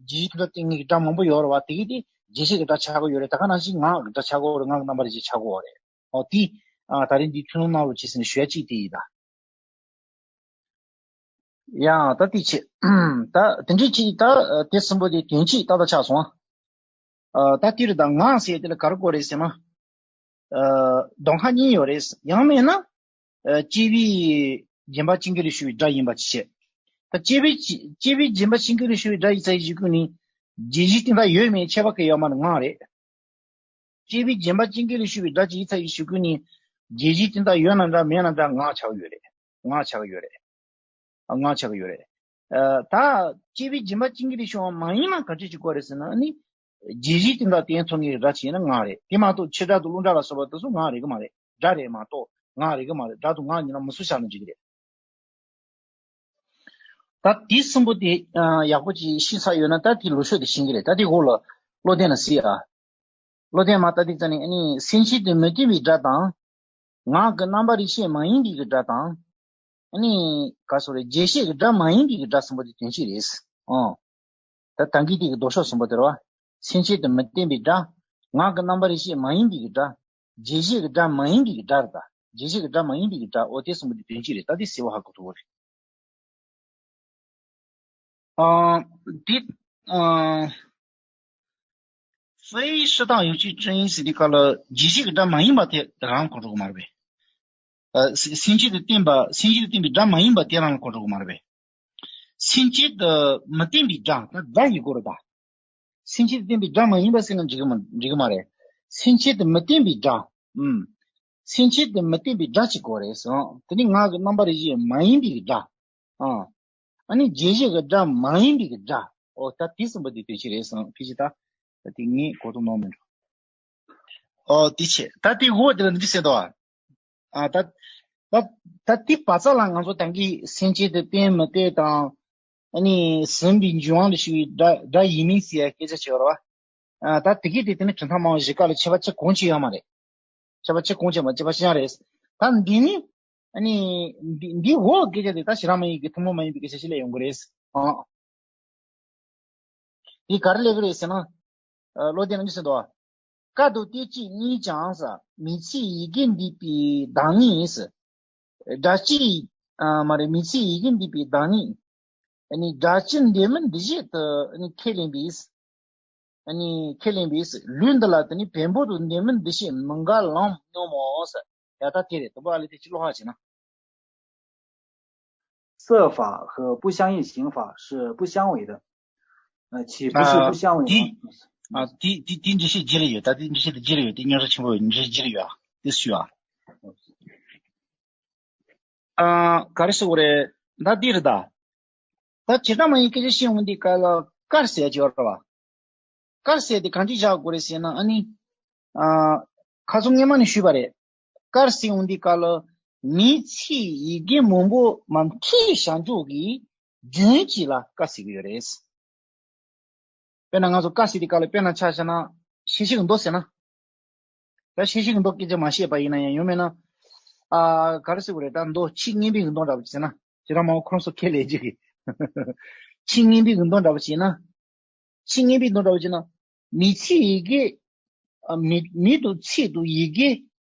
རྗེས་བྱེད་དོན་དག་སྟོན་མཁན་གྱི་སྒྲ་མང་པོ་ཡོད་རེད་བ། དེ་གི་དེ་རྗེས་བྱེད་ཀྱི་སྒྲ་ཆགས་ཀྱི་ཡོད་རེད། ད་ག་ནང་བཞིན་ངག་གི་སྒྲ་ཆགས་ཀྱི་ཡོད་རེད། ངག་གི་རྣམ་པར་རིག་བྱེད་ཆགས་ཀྱི་ཡོད་རེད། ཨོ་དེ། ཨ་ད་རིང་འདི་ཐུགས་སྣང་གནང་རོགས་གྱིས་ཟེར་ནས་ཞུ་ཡ་གཅིག་དེ་ཡིན་ད། ཡང་ད་དེ་བྱེད། ད་དེ་འདྲའི་གཅིག་ད་དེ་གསུམ་པོ་དེ་དོན་གཅིག་ཏག་ཏག་ཆགས་སོང་ཨ། ད་དེ་རེད། ད་ངག་ཟེར་དེ་ལ་ག་རེ་དགོས་རེད་ཟེར་ན། ཨ་གདོང་ཁ་གཉིས་ཡོད་རེད། ཡང་མིན་ན། ཨ་སྐྱེས་བུའི་བརྒྱན་པ་ཅན་གྱི་ལས་ཞུགས་པའི་སྒྲ་ཡིན་པ་ཅི་བྱེད། ད་སྐྱེས་བུའི་སྐྱེས་བུའི་བརྒྱན་པ་ཅན་གྱི་ལས་ཞུགས་པའི་སྒྲ་ཡིན་ཚ་ཡི་གཞུག་གུ་ནི། རྒྱས་གཞི་དེ་འདྲ་ཡོད་མེད་ཁྱད་པར་གང་ཡང་མ་ནི་ངག་རེད། སྐྱེས་བུའི་བརྒྱན་པ་ཅན་གྱི་ལས་ཞུགས་པའི་སྒྲ་ཅི་ཡིན་ཚ་ཡི་གཞུག་གུ་ནི། རྒྱས་གཞི་དེ་འདྲ་ཡོད་ན་འདྲ་མེད་ན་འདྲ་ངག་ཆགས་ཡོད་རེད། ངག་ཆགས་ཡོད་རེད། ཨ་ངག་ཆགས་ཡོད་རེད། ཨ་ད་སྐྱེས་བུའི་བརྒྱན་པ་ཅན་གྱི་ལས་ཞུགས་པ་མ་ཡིན་ན་ག་འདྲ་ཅིག་དགོས་རེད་ཟེར་ན་ནི། རྒྱས་གཞི་དེ་འདྲ་དེ་མཚོན་གྱི་སྒྲ་ཅི་ཡིན་ན་ངག་རེད། དེ་མ་གཏོགས་ཕྱི་སྒྲ་དང་རླུང་སྒྲ་ལ་སོགས་པ་དེ་ཚོ་ངག་རེད་གི་མ་རེད། སྒྲ་རེད་མ་གཏོགས་ངག་རེད་གི་མ་རེད། སྒྲ་དང་ངག་གཉིས་ལ་མི་སུ་བཞག་ན་འགྲིག་གི་རེད། ད་དེ་གསུམ་པོ་དེ་ཨ་ཡག་པོ་ཅིག་ཤེས་ཚར་ཡོད་ན་ད་དེ་ལུགས་སྲོལ་དེ་ཤེས་ཀྱི་རེད། ད་དེ་འོག་ལ་བློ་ལྡན་ལ་གཟིགས་ཨ། བློ་ལྡན་མ་ལྟ་དེ་ཙ་ནས་ཨ་ནི་སེམས་བསྐྱེད་དུ་མི་བསྟན་པའི་སྒྲ་དང་། ངག་གི་རྣམ་པར་རིག་བྱེད་མ་ཡིན་པའི་གི་སྒྲ་དང་། ཨ་ནི་ག་སོ་རེ་རྒྱས་བཤད་ཀྱི་སྒྲ་མ་ཡིན་པའི་གི་སྒྲ་གསུམ་པོ་དེ་དོན་གཅིག་རེད། ཨོ། ད་ད་གིན་དེ་གི་ལྡོག་ཕྱོགས་གསུམ་པོ་དེ་རེད་བ། སེམས་བསྐྱེད་དུ་མི་བསྟན་པའི་སྒྲ། ངག་གི་རྣམ་པར་རིག་བྱེད་མ་ཡིན་པའི་གི་སྒྲ། རྒྱས་བཤད་ཀྱི་སྒྲ་མ་ཡིན་པའི་གི་སྒྲ་རེད་ད། རྒྱས་བཤད་ཀྱི་སྒྲ་མ་ཡིན་པའི་གི་སྒྲ། ཨོ་དེ་གསུམ་པོ་དེ་དོན་གཅིག་རེད། ད་དེ་གསལ་བོ་ཧ་གོ་ཐུབ་པ་རེད། ཨ། འདི། ཨ། 非适当语句之一 ཟེར་དུས་སྐབས་ལ་རྒྱས་བཤད་ཀྱི་སྒྲ་མ་ཡིན་པ་དེ་རང་གོ་འགྲོ་གི་མ་རེད་པས། ཨ། སེམས་བསྐྱེད་དུ་བསྟན་པ། སེམས་བསྐྱེད་དུ་བསྟན་པའི་སྒྲ་མ་ཡིན་པ་དེ་རང་ལ་གོ་འགྲོ་གི་མ་རེད་པས། སེམས་བསྐྱེད་དུ་མི་བསྟན་པའི་སྒྲ། ད་སྒྲ་ཡི་སྐོར་རེད་ད། སེམས་བསྐྱེད་དུ་བསྟན་པའི་སྒྲ་མ་ཡིན་པ་ཟེར་ན་འགྲིག་གི་མ་འགྲིག་གི་མ་རེད། སེམས་བསྐྱེད་དུ་མི་བསྟན་པའི་སྒྲ། ཨུམ། སེམས་བསྐྱེད་དུ་མི་བསྟན་པའི་སྒྲ་ཅིག་དགོས་རེད་གསུངས། དེ་ནི་ངག་གི་རྣམ་པར་རིག་བྱེད་མ་ཡིན་པའི་སྒྲ། ཨ། ཨ་ནི་རྒྱས་བཤད་ཀྱི་སྒྲ་མ་ཡིན་པའི་སྒྲ། ཨོ་ད་དེ་གསུམ་པོ་དེ་དོན་གཅིག་རེད་གསུངས། ཕལ་ཆེར་ད་ད་དེ་ངས་གོ་ཐུབ་ནོར་མི་འགྲོ། ཨོ་དེ་བྱས་ད་དེ་འོ་དེ་ལ་འདི་ཟེར་དོ། ཨ་ད་ད་ད་དེ་བ་ཚ་ལ་ང་ཚོ་ད་གིན་སེམས་བསྐྱེད་དུ་བསྟན་མི་བསྟན་དང་། ཨ་ནི་ཟིན་པའི་འབྱུང་བ་ལ་ཞུགས་པའི་སྒྲ་སྒྲ་ཡིན་མིན་ཟེར་ཡ་སྐད་ཆ་བྱེད་པ་རེད་བ། ཨ་ད་དེ་གི་དེ་དེ་ནི་གྲུབ་མཐའ་སྨྲ་བ་བཞི་ཀ་ལ་ཁྱད་པར་ཆེ་གང་ཅི་ཡོད་མ་རེད། ཁྱད་པར་ཆེ་གང་ཅི་མ་ཁྱད་པར་ཆེ་ཡང་རེད། ད་འདི་ནི་ཨ་ནི་འདི་འདི་འོ་སྐད་ཆ་དེ་ད་ཞེ་དྲག་མ་ཡིན་གི་ཐུན་མོང་མ་ཡིན་པའི་སྐད་ཆ་ཞིག་ལ་ཡོང་གི་རེད། ཨ། འདི་ག་རེ་ལབ་ཀྱི་རེད་ཟེར་ན། ཨ་བློ་ལྡན་རྣམ་རྒྱལ་ཟེར་འདུག་བ། ཀ་དང་བསྟན་བཅོས་གཉིས་ཀྱང་ས། མིང་ཚིག་ཡི་གེ་འདུས་པའི་བདག་ཉིད་ཟེར། སྒྲ་སྤྱི། ཨ་མ་རེད། མིང་ཚིག་ཡི་གེ་འདུས་པའི་བདག་ཉིད། ཨ་ནི་སྒྲ་སྤྱི་འདོད་མིན་འདུ་བྱེད་དུ་ཨ་ནི་ཁས་ལེན་པས། ཨ་ནི་ཁས་ལེན་པས། ལུས་འདི་ལ་དེ་ནི་བེམ་པོ་དང་འདོད་མིན་འདུ་བྱེད་མི་འགལ་ལམ་སྙོམས་མོ་ཟེར། ཡ་ད་དེ་རེད། དང་པོ་ཨ་ལེ་དེ་ཅི་བློ་ཧ་བྱེད་ན། 色法和不相应行法是不相违的，呃，岂不是不相违吗？ ཨ་དེ་དེ་དེ་འདྲ་ཞིག་རྗེས་ལ་ཡོད། ད་དེ་འདྲ་ཞིག་དེ་རྗེས་ལ་ཡོད། དེ་རྙོག་དྲ་ཆེན་པོ་ཡོད། འདྲ་ཞིག་རྗེས་ལ་ཡོད། ཨ་དེ་སུ་ཡོད། ཨ་ག་རེ་ཟེར་དགོས་རེད། ད་འདི་རེད་ད། ད་བྱེ་བྲག་སྨྲ་བའི་སྐད་ཆ་བཤད་འོང་དུས་སྐབས་ལ་དཀར་ཟེར་གྱི་ཡོད་རེད་བ། དཀར་ཟེར་དེ་གང་ཅི་བཞག་དགོས་རེད་ཟེར་ན་ཨ་ནི། ཨ་ཁ་སང་སྔོན་མ་ནས་ཞུས་པ་རེད། དཀར་ཟེར་འོང་དུས་སྐབས་ལ་མིང་ཚིག་ཡི་གེ་མང་པོ་མ་མཐུན་བྱང་ཆུབ་ཀྱི་རྒྱུན་གཅིག་ལ་དཀར་ཟེར་གྱི་ཡོད་རེད། དཔེར་ན་ང་ཚོ་དཀར་ཟེར་དུས་སྐབས་ལ་དཔེར་ན་ཆ་བཞག་ན་ཤེས་བྱའི་མདོ་ཟེར་ན། ད་ཤེས་བྱའི་མདོ་སྐད་ཆ་མ་བཤད་པ་ཡིན་ན་ཡང་ཡོད་མེད་ན། ཨ་ག་རེ་ཟེར་དགོས་རེད། ད་མདོ་ཆོས་མངོན་པའི་མདོ་འདྲ་པོ་ཅིག་ཟེར་ན། ཁྱེད་རང་མང་པོ་ཁོ་རང་ཚོ་ཁས་ལེན་གྱི་གི། ཆོས་མངོན་པའི་མདོ་འདྲ་པོ་ཅིག་ཡིན་ན། ཆོས་མངོན་པའི་མདོ་འདྲ་པོ་ཅིག་ཡིན་ན། མིང་ཚིག་ཡི་གེ། ཨ་མིང་མིང་དང་ཚིག་དང་ཡི་གེ།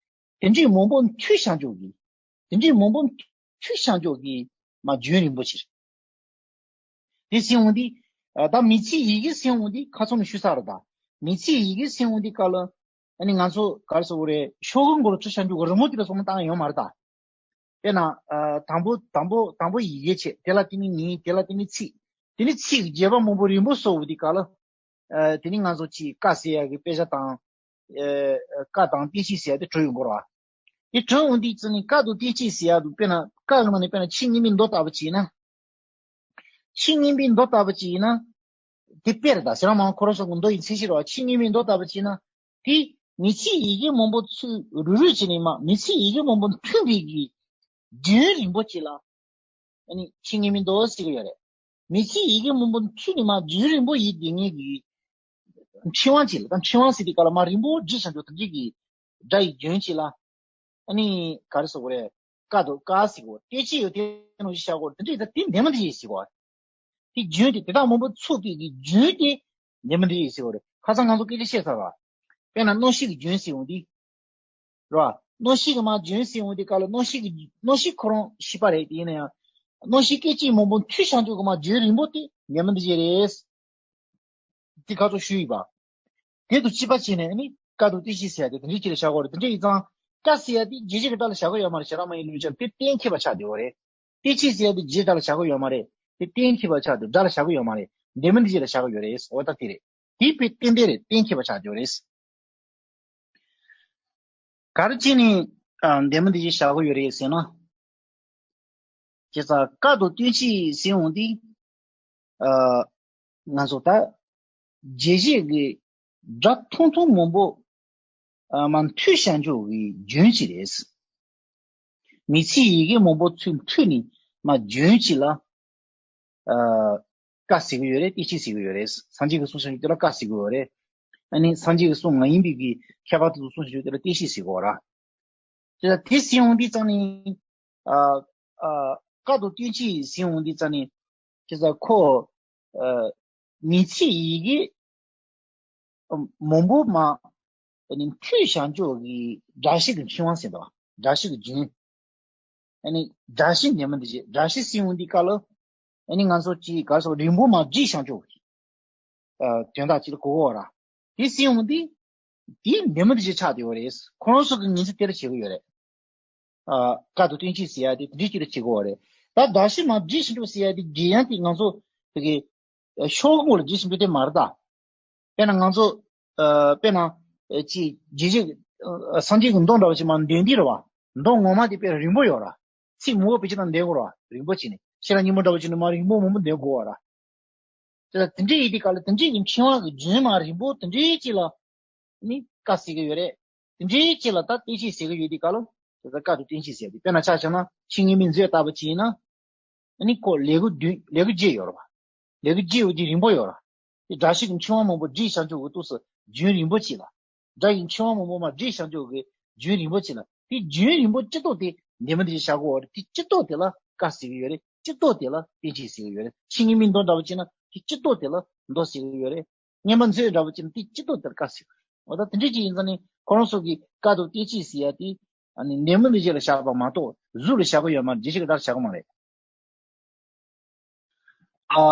དེ་འདྲའི་མང་པོ་མཐུན་བྱང་ཆུབ་ཀྱི། དེ་འདྲའི་མང་པོ་མཐུན་བྱང་ཆུབ་ཀྱི་མ་རྒྱུན་རིང་པོ་ཆེ་རེད། དེ་ཟེར་འོང་དུས། ཨ་ད་མིང་ཚིག་ཡི་གེ་ཟེར་འོང་དུས་ཁ་སང་ནས་ཞུས་ཚར་རེད་ད། མིང་ཚིག་ཡི་གེ་ཟེར་འོང་དུས་སྐབས་ལ། ཨ་ནི་ང་ཚོ་ག་རེ་ཟེར་དགོས་རེད། ཤོག་གུ་མགོ་ལ་ཚུར་བཞག་རྒྱུ་གི་རི་མོ་དེ་ལ་སོགས་མ་བཏང་ཡོད་མ་རེད་ད། དཔེར་ན། ཨ་དང་པོ་དང་པོ་དང་པོ་ཡི་གེ་བྱས། དེ་ལ་དེ་ནི་མིང་། དེ་ལ་དེ་ནི་ཚིག་དེ་ནི་ཚིག་རྒྱས་པ་མང་པོ་རིང་པོ་བཟོ་འོང་དུས་སྐབས་ལ། ཨ་དེ་ནི་ང་ཚོ་ཅིག་ཀ་ཟེར་ཡག་གི་དཔེ་ཆ་དང་། ཨ་ཀ་དང་བསྟན་བཅོས་ཟེར་ཡག་དེ་གྲུབ་ཡོང་གི་རེད་བ། དེ་གྲུབ་འོང་དུས་ཙམ་ནས་ཀ་དང་བསྟན་བཅོས་ཟེར་ཡག་དེ་དཔེར་ན་ཀ་གི་ནང་ནས་དཔེར་ན་ཆོས་མངོན་པའི་མདོ་ལྟ་བུ་ཅིག་ཡིན་ན། ཆོས་མངོན་པའི་མདོ་ལྟ་བུ་ཅིག་ཡིན་ན། དེ་དཔེ་རེད་ད། ཟེར་བ་མང་ཁོ་རང་ཚོ་གི་མདོ་ཡི་མཚན་གཞི་རེད་བ། ཆོས་མངོན་པའི་མདོ་ལྟ་བུ་ཅིག་ཡིན་ན། དེ་མིང་ཚིག་ཡི་གེ་མང་པོ་ཚུར་རུག་རུག་བྱས་ནས་མ་མིང་ཚིག་ཡི་གེ་མང་པོ་མཐུན་པའི་གི་རྒྱུན་རིང་པོ་ཅིག་ལ། ཨ་ནི་ཆོས་མངོན་པའི་མདོ་ཟེར་གི་ཡོད་རེད། མིང་ཚིག་ཡི་གེ་མང་པོ་མཐུན་ནས་མ་རྒྱུན་རིང་པོ་ཡིན་བསྡད་མཁན་གྱི་ཕྲེང་བ་ཅིག་ལ། ད་ཕྲེང་བ་ཟེར་དུས་སྐབས་ལ་མ་རིང་པོ་བསྒྲིགས་བཞག་རྒྱུ་དེ་འདྲའི་གི་སྒྲ་ཡི་རྒྱུན་ཅིག་ལ། ཨ་ནི་ག་རེ་ཟེར་དགོས་རེད། ཀ་དང་ཀ་ཟེར་དགོས། བསྟན་བཅོས་ཡོད་དེ་ནང་བཞིན་བཞག་དགོས། དེ་འདྲའི་ད་དེ་འདི་མ་འདི་ཡིན་ཟེར་དགོས། དེ་རྒྱུན་དེ་དེ་དག་མང་པོ་ཚུགས་པའི་གི་རྒྱུན་དེ་འདི་མ་འདི་ཡིན་ཟེར་དགོས་རེད། ཁ་སང་ང་ཚོ་སྐད་ཆ་བཤད་ཚར་བ། དཔེར་ན་རྣམ་ཤེས་ཀྱི་རྒྱུན་ཟེར་འོང་དུས། རེད་བ། རྣམ་ཤེས་ཀྱི་མ་རྒྱུན་ཟེར་འོང་དུས་སྐབས་ལ་རྣམ་ཤེས་ཀྱི་རྣམ་ཤེས་ཁོ་རང་ཤེས་པ་རེད། དེ་ཡིན་ན་ཡང་། རྣམ་ཤེས་སྐད་ཅིག་མང་པོ་མཐུན་བྱང་ཆུབ་ཀྱི་མ་རྒྱུན་རིང་པོ་དེ་འདི་མ་འདི་ཡིན་རེད། དེ་ཁ་ཚོ་ཞུས་ཡིན་པ། དེ་དང་གཅིག་པ་བྱས་ནས་ནི། ཀ་དང་ལྟོས་ཕྱིས་ཟེར་ཡ་དེ་དེ་འདྲའི་ཅིག་ལ་བཞག་གི་ཡོད་རེད། དེ་འདྲ་ཡིན་ཙང་ཀ་ཟེར་ཡ་དེ་རྗེས་ཤུལ་གྱི་སྒྲ་ལ་བཞག་གི་ཡོད་མ་རེད། བྱེ་བྲག་སྨྲ་བའི་ལུགས་ཀྱང་དེ་གཏན་འཁེལ་བ་ཆགས་བསྡད་ཡོད་རེད། ལྟོས་ཕྱིས་ཟེར་ཡ་དེ་རྗེས་སྒྲ་ལ་བཞག་གི་ཡོད་མ་རེད། དེ་གཏན་འཁེལ་བ་ཆགས་འདུག་སྒྲ་ལ་བཞག་གི་ཡོད་མ་རེད། ལྡན་མིན་འདུ་བྱེད་ལ་བཞག་གི་ཡོད་རེད། འོ་ད་དེ་རེད། དེ་དཔེ་ཏན་ཏན་རེད། གཏན་འཁེལ་བ་ཆགས་ཡོད་རེད། ག་རེ་བྱས་ནས་ཨ་ལྡན་མིན་འདུ་བྱེད་བཞག་གི་ཡོད་རེད་ཟེར་ན། བྱས་ཙང་ཀ་དང་ལྟོས་ཕྱིས་ཟེར་འོང་དུས། ཨ་ང་ཚོ་ད་རྗེས་ཤུལ་གྱི་སྒྲ་ཐུང་ཐུང་མང་པོ་ཨ་མར་འཐུས་བཞག་ཕྱོགས་ཀྱི་རྒྱུན་ཅིག་རེད། མིང་ཚིག་ཡི་གེ་མང་པོ་ཚུར་འཐུས་ནས་མར་རྒྱུན་ཅིག་ལ་ཨ་ཀ་ཟེར་གྱི་ཡོད་རེད། ལྟོས་ཕྱིས་ཟེར་གྱི་ཡོད་རེད། སངས་རྒྱས་ཀྱི་གསུང་བཤད་ཕྱོགས་དེ་ལ་ཀ་ཟེར་གྱི་ཡོད་རེད། ཨ་ནི་སངས་རྒྱས་ཀྱི་གསུང་མ་ཡིན་པའི་གི་མཁས་པ་དེ་ཚོ་གསུང་བཤད་ཕྱོགས་དེ་ལ་ལྟོས་ཕྱིས་ཟེར་གྱི་ཡོད་རེད། དེ་ལ་དེ་ཟེར་འོང་དུས་ཙང་ནི། ཨ་ཨ་ཀ་དང་ལྟོས་ཕྱིས་ཟེར་འོང་དུས་ཙང་ནི། བྱས་ཙང་ཁོ་ཨ་མིང་ཚིག་ཡི་གེ་མང་པོ་མ་ཨ་ནི་འཐུས་བཞག་ཕྱོགས་ཀྱི་སྒྲ་གཞི་གི་འཆིང་བ་ཟེར་འདུག་སྒྲ་གཞི་གི་རྒྱུན། ཨ་ནི་སྒྲ་གཞི་ལྡན་མིན་འདུ་བྱེད། སྒྲ་གཞི་ཟེར་འོང་དུས་སྐབས་ལ། ཨ་ནི་ང་ཚོ་ཅིག་ག་རེ་ཟེར། རིང་པོ་མར་བསྒྲིགས་བཞག་ཕྱོགས་ཀྱི་ཨ་དོན་དག་ཅིག་ལ་གོ་གི་ཡོད་རེད། དེ་ཟེར་འོང་དུས། དེ་ལྡན་མིན་འདུ་བྱེད་ཆགས་བསྡད་ཡོད་རེད། ཁོ་རང་ཚོ་གི་ངོས་འཛིན་དེ་ལ་བྱེད་ཀྱི་ཡོད་རེད། ཨ་ཀ་དང་ལྟོས་ཕྱིས་ཟེར་ཡ་དེ་དེ་འདྲའི་ཅིག་ལ་བྱེད་ཀྱི་ཡོད་རེད། ད་སྒྲ་གཞི་མར་བསྒྲིགས་བཞག་ཕྱོགས་ཟེར་ཡ་དེ་སྒྲིག་ཡ་དེ་ང་ཚོ་དེ་གི་ཨ་ཤོག་གུ་ལ་བསྒྲིགས་བཞག་ཕྱོགས་དེ་མ་རེད་ད། དཔེར་ན་ང་ཚོ་ཨ་དཔེར་ན་ཨ་ཅིག་རྗེས་ཤུལ་ཨ་སངས་རྒྱས་ཀྱི་མདོ་འདྲ་བོ་ཅིག་མར་འདོན་དུས་རེད་བ། མདོ་ངོ་མ་དེ་དཔེ་རིང་པོ་ཡོད་རེད། ཚིག་མང་པོ་བེད་སྤྱོད་བཏང་འདོན་དགོས་རེད་བ། རིང་པོ་བྱས་ནས་ཤེས་རབ་སྙིང་པོ་འདྲ་བོ་བྱས་ནས་མར་རིང་པོ་མང་པོ་འདོན་དགོས་པ་རེད། དེ་ལ་དེ་འདྲའི་ཡིན་དུས་སྐབས་ལ་དེ་འདྲའི་གི་འཆིང་བ་གི་རྒྱུན་མར་རིང་པོ་དེ་འདྲའི་ཅིག་ལ་ནི་ཀ་ཟེར་གྱི་ཡོད་རེད། དེ་འདྲའི་ཅིག་ལ་ད་ལྟོས་ཕྱིས་ཟེར་གྱི་ཡོད་དུས་སྐབས་ལ། དེ་ལ་ཀ་དང་ལྟོས་ཕྱིས་ཟེར་ཏེ། དཔེར་ན་ཆ་བཞག་ན་ཕྱི་ངེས་མེད་མཛོད་ལྟ་བུ་ཅིག་ཡིན་ན། ཨ་ནི་ཁོ་ལེའུ་བདུན་ལེའུ་བརྒྱད་ཡོད་རེད་བ། ལེའུ་བརྒྱད་ཡོད་དུས་རིང་པོ་ཡོད་རེད། དེ་སྒྲ་གཞི་གི་འཆིང་བ་མང་པོ་བསྒྲིགས་བཞག་ཕྱོགས་ཀྱི་དུས་སུ་རྒྱུན་རིང་པོ་ཅིག་ལ། སྒྲ་ཡི་འཆིང་བ་མང་པོ་མར་བསྒྲིགས་བཞག་ཕྱོགས་ཀྱི་རྒྱུན་རིང་པོ་ཅིག་ལ། དེ་རྒྱུན་རིང་པོ་སྤྱི་ལྡོག་དེ་ལྡན་མིན་འདུ་བྱེད་བཞག་གི་ཡོད་རེད། དེ་སྤྱི་ལྡོག་དེ་ལ་ཀ་ཟེར་གྱི་ཡོད་རེད། སྤྱི་ལྡོག་དེ་ལ་ལྟོས་ཕྱིས་ཟེར་གྱི་ཡོད་རེད། ཕྱི་ངེས་མེད་མདོ་འདྲ་བོ་བྱས་ན་དེ་སྤྱི་ལྡོག་དེ་ལ་མདོ་ཟེར་གྱི་ཡོད་རེད། སྔོན་མ་མཛོད་འདྲ་བོ་བྱས་ན་དེ་སྤྱི་ལྡོག་དེར་ཀ་ཟེར། འོ་ད་དེ་འདྲ་ཅིག་ཡིན་ཙང་ནི་ཁོ་རང་ཚོ་གིས་ཀ་དང་ལྟོས་ཕྱིས་ཟེར་ཡ་དེ་ཨ་ནི་ལྡན་མིན་འདུ་བྱེད་ལ་བཞག་པ་མ་གཏོགས་གཟུགས་ལ་བཞག་གི་ཡོད་མ་རེད། རྗེས་ཤུལ་གྱི་སྒྲ་ལ་བཞག་གི་མ་རེད། ཨ་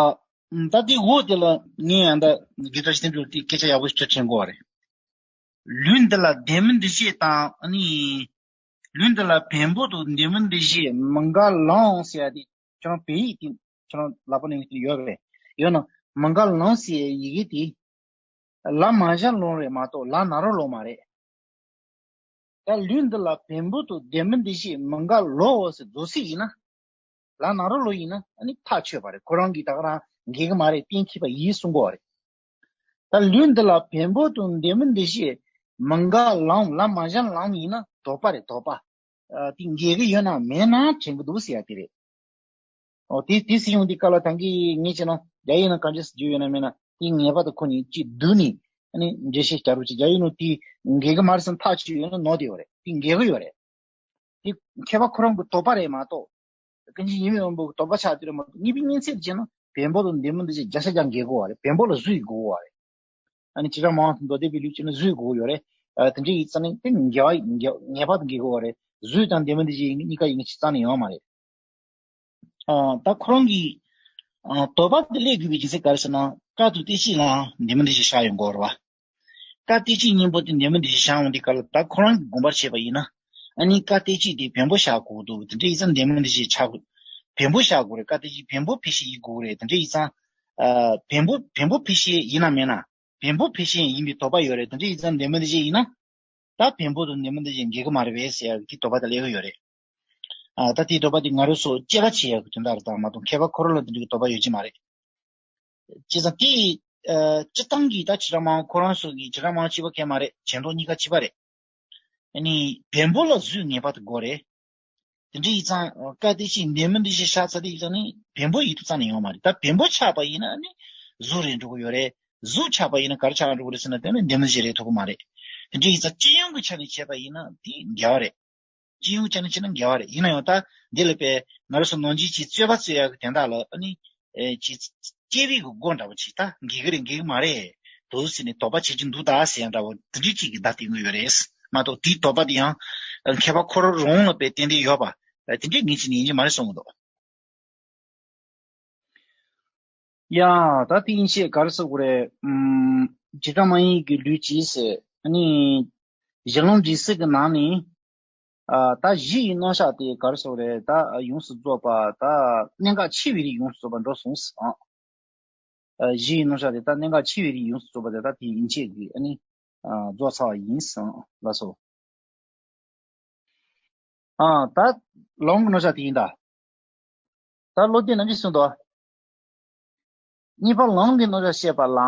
ད་དེ་འོག་དེ་ལ་ངས་ཡང་ད་རྒྱལ་སྲས་ཞི་བདེ་འབྱུང་གིས་སྐད་ཆ་ཡག་པོ་ཞིག་དྲིས་དྲན་གོ་བ་རེད། ལུས་འདི་ལ་ལྡན་མིན་འདུ་བྱེད་དང་ཨ་ནི། ལུས་འདི་ལ་བེམ་པོ་དང་ལྡན་མིན་འདུ་བྱེད་མི་འགལ་ལམ་ཟེར་ཡ་དེ་ཁྱེད་རང་བོད་ཡིག་དེ་ཁྱེད་རང་ལག་པ་ནས་ཡོད་རེད། ཡོད་ན་མི་འགལ་ལམ་ཟེར་ཡི་གེ་དེ་ལ་མ་ཞབས་ལོང་རེད་མ་གཏོགས་ལ་ན་རོ་ལོང་མ་རེད། ད་ལུས་འདི་ལ་བེམ་པོ་དང་ལྡན་མིན་འདུ་བྱེད་མི་འགལ་ལོའོ་ཟེར་རྫོགས་ཚིག་ཡིན་ན། ལ་ན་རོ་ལོང་ཡིན་ན་ཨ་ནི་ཐག་ཆོད་པ་རེད། ཁོ་རང་གིས་ད་ག་རང་འགལ་གྱི་མ་རེད། གཏན་འཁེལ་བ་ཡིན་གསུང་གི་ཡོད་རེད། ད་ལུས་འདི་ལ་བེམ་པོ་དང་ལྡན་མིན་འདུ་བྱེད་མི་འགལ་ལམ་ལ་མ་ཞབས་ལོང་ཡིན་ན་དོགས་པ་རེད། དོགས་པ། ཨ་དེ་འགལ་གྱི་ཡོད་ན་མེད་ན་དྲན་གྱི་འདུག་ཟེར་ཡ་དེ་རེད། ཨོ་དེ་དེ་ཟེར་ཡོང་དུས་སྐབས་ལ་ད་གིན་ངས་བྱས་ན་རྒྱ་ཡིག་ནང་ག་འདྲས་སེ་བརྗོད་ཡོད་ན་མེད་ན་དེ་ངེས་པར་དུ་ཁོ་གཉིས་གཅིག་བསྡུས་ནས་ཨ་ནི་འགྲེལ་བཤད་རྒྱག་རོགས་བྱེད། རྒྱ་ཡིག་ནང་དེ་འགལ་གྱི་མ་རེད་བསམ་ཐག་ཆོད་ཡོད་ན་ནོར་བསྡད་ཡོད་རེད། དེ་འགལ་གྱི་ཡོད་རེད། དེ་མཁས་པ་ཁོ་རང་གི་དོགས་པ་རེད་མ་གཏོགས། ཀུན་མཁྱེན་ཡིད་སྨོན་དབང་པོ་གི་དོགས་པ་ཆགས་བསྡད་རེད་མ་གཏོགས། གཉིས་པའི་གཉིས་ཚེ་བྱས་ན་བེམ་པོ་དང་ལྡན་མིན་འདུ་བྱེད་བརྒྱ་ཆ་བརྒྱ་འགལ་གྱི་ཡོད་རེད། བེམ་པོ་ལ་གཟུགས་ཡིན་དགོས་པ་རེད། ཨ་ནི་བྱེ་བྲག་སྨྲ་བ་དང་མདོ་སྡེ་པའི་ལུགས་བྱས་ན་གཟུགས་དགོས་ཡོད་རེད། ཨ་དེ་འདྲ་ཡིན་ཙང་ནི་དེ་འགལ་བ་ཡིན། འགལ་ངེས་པར་དུ་འགལ་དགོས་པ་རེད། གཟུགས་དང་ལྡན་མིན་འདུ་བྱེད་གཉིས་ཀ་ཡིན་གཅིག་རྩ་ནས་ཡོང་མ་རེད། ཨ་ད་ཁོ་རང་གིས་ཨ་དོགས་པ་དེ་སླེབས་དགོས་པའི་རྒྱུ་མཚན་ག་རེ་ཟེར་ན། ཀ་དང་ལྟོས་ཕྱིས་ལའང་ལྡན་མིན་འདུ་བྱེད་བཞག་ཡོང་གི་ཡོད་རེད་བ། ཀ་ལྟོས་ཕྱིས་གཉིས་པོ་དེ་ལྡན་མིན་འདུ་བྱེད་བཞག་ཡོང་དུས་སྐབས་ལ་ད་ཁོ་རང་གིས་དགོངས་པ་བཞེས་པ་ཡིན་ན། ཨ་ནི་ཀ་ལྟོས་ཕྱིས་དེ་བེམ་པོ་བཞག་དགོས་འདུག་དེ་འདྲ་ཡིན་ཙང་ལྡན་མིན་འདུ་བྱེད་ཆགས་དགོས། བེམ་པོ་བཞག་དགོས་རེད། ཀ་ལྟོས་ཕྱིས་བེམ་པོ་འཕེལ་བྱེད་ཡིན་དགོས་རེད། དེ་འདྲ་ཡིན་ཙང་། ཨ་བེམ་པོ་བེམ་པོ་འཕེལ་བྱེད་ཡིན་ན་མིན་ན། བེམ་པོ་འཕེལ་བྱེད་ཡིན་པའི་དོགས་པ་ཡོད་རེད། དེ་འདྲ་ཡིན་ཙང་ལྡན་མིན་འདུ་བྱེད་ཡིན་ན། ད་བེམ་པོ་དང་ལྡན་མིན་འདུ་བྱེད་འགལ་གྱི་མ་རེད་པས་ཟེར་ཡག་གི་དོགས་པ་དེ་སླེབས་ཀྱི་ཡོད་རེད། ཨ་ད་དེའི་དོགས་པ་དེ་ང་རང་ཚོ་དཔྱད་པ་བྱེད་ཡག་གི་དོན་དག་རེད་ད་མ་གཏོགས་མཁས་པ་ཁོ་རང་ལ་དེ་འདྲའི་དོགས་པ་ཡོད་ཀྱི་མ་རེད། བྱས་ཙང་དེ་ཨ་སྤྱིར་བཏང་གི་ད་བྱེ་བྲག་སྨྲ་བ་ཁོ་རང་ཚོ་གི་བྱེ་བྲག་སྨྲ་བ་གཅིག་པ་གང་ཡང་མ་རེད། ཆོས་མདོ་གཉིས་ཀ་གཅིག་པ་རེད། ཨ་ནི་བེམ་པོ་ལ་གཟུགས་ངེས་པར་དུ་དགོས་རེད། དེ་འདྲ་ཡིན་ཙང་ཀ་ལྟོས་ཕྱིས་ལྡན་མིན་འདུ་བྱེད་བཞག་ཚར་དུས་ཙང་ནི་བེམ་པོ་ཡིན་ཐུབ་རྩ་ནས་ཡོང་མ་རེད། ད་བེམ་པོ་ཆགས་པ་ཡིན་ན་ནི་གཟུགས་རེད་འགྲོ་གི་ཡོད་རེད། གཟུགས་ཆགས་པ་ཡིན་ན་ག་རེ་ཆགས་འགྲོ་གི་རེད་ཟེར་ན་དེ་ནི་ལྡན་མིན་འདུ་བྱེད་རེད་ཐུབ་ཀྱི་མ་རེད། དེ་འདྲ་ཡིན་ཙང་སྤྱི་ཡོངས་ཀྱི་ཆ་ནས་བྱས་པ་ཡིན་ན་དེ་འགལ་བ་རེད། སྤྱི་ཡོངས་ཀྱི་ཆ་ནས་བྱས་ན་འགལ་བ་རེད། ཡིན་ན་ཡང་ད་འདི་ལ་དཔེ་ང་རང་ཚོ་ནང་ཆོས་ཀྱི་རྩོད་པ་རྩོད་ཡག་གི་དོན་དག་ལ་ཨ་ནི་ཨེ་ཅིག་དཔྱད་པའི་གི་སྒོ་འདྲ་པོ་ཅིག་ད་འགལ་གི་རེད་འགལ་གི་མ་རེད་འདུག་ཟེར་ནས་དོགས་པ་བྱེད་ཀྱི་འདུག་ད་ཟེར་ཡག་འདྲ་པོ་དེ་འདྲའི་ཅིག་གི་བརྡ་སྟོན་གི་ཡོད་རེད། མ་གཏོགས་དེའི་དོགས་པ་དེ་ཡང་མཁས་པ་ཁོ་རང་རང་ལ་དཔེ་ཏན་ཏན་ཡོད་པ་དེ་འདྲའི་ངེས་ཅན་ཡིན་གྱི་མ་རེད་གསུང་གི་འདུག་ཡ། ད་དེ་ཡིན་ཤེས་ག་རེ་ཟེར་དགོས་རེད། ཨུམ། བྱེ་བྲག་སྨྲ་བའི་གི་ལུགས་ཀྱིས་ཟེར། ཨ་ནི་གཞི་ལམ་འབྲས་གསལ་གྱི་ནང་ནས། ཨ་ད་གཞི་ཡི་རྣམ་གཞག་དེ་ག་རེ་ཟེར་རེད། ད་ཡོངས་སུ་རྫོགས་པ། ད་གནད་འགག་ཆེ་བའི་རིགས་ཡོངས་སུ་རྫོགས་པ་འགྲོ་སོང་ཟེར། ཨ་གཞི་ཡི་རྣམ་གཞག་དེ་ད་གནད་འགག་ཆེ་བའི་རིགས་ཡོངས་སུ་རྫོགས་པ་དེ་ད་དེ་ཡན་ཆད་ཀྱིས་ཨ་ནི་ཨ་རྫོགས་ཚར་བ་ཡིན་ཟེར་ལགས་སོ། ཨ་ད་ལམ་གྱི་རྣམ་གཞག་དེ་ཡིན་ད། ད་བློ་ལྡན་རྣམ་འབྱེད་གསུངས་འདུག་གཉིས་པ་ལམ་གྱི་རྣམ་གཞག་བཤད་པ་ལ།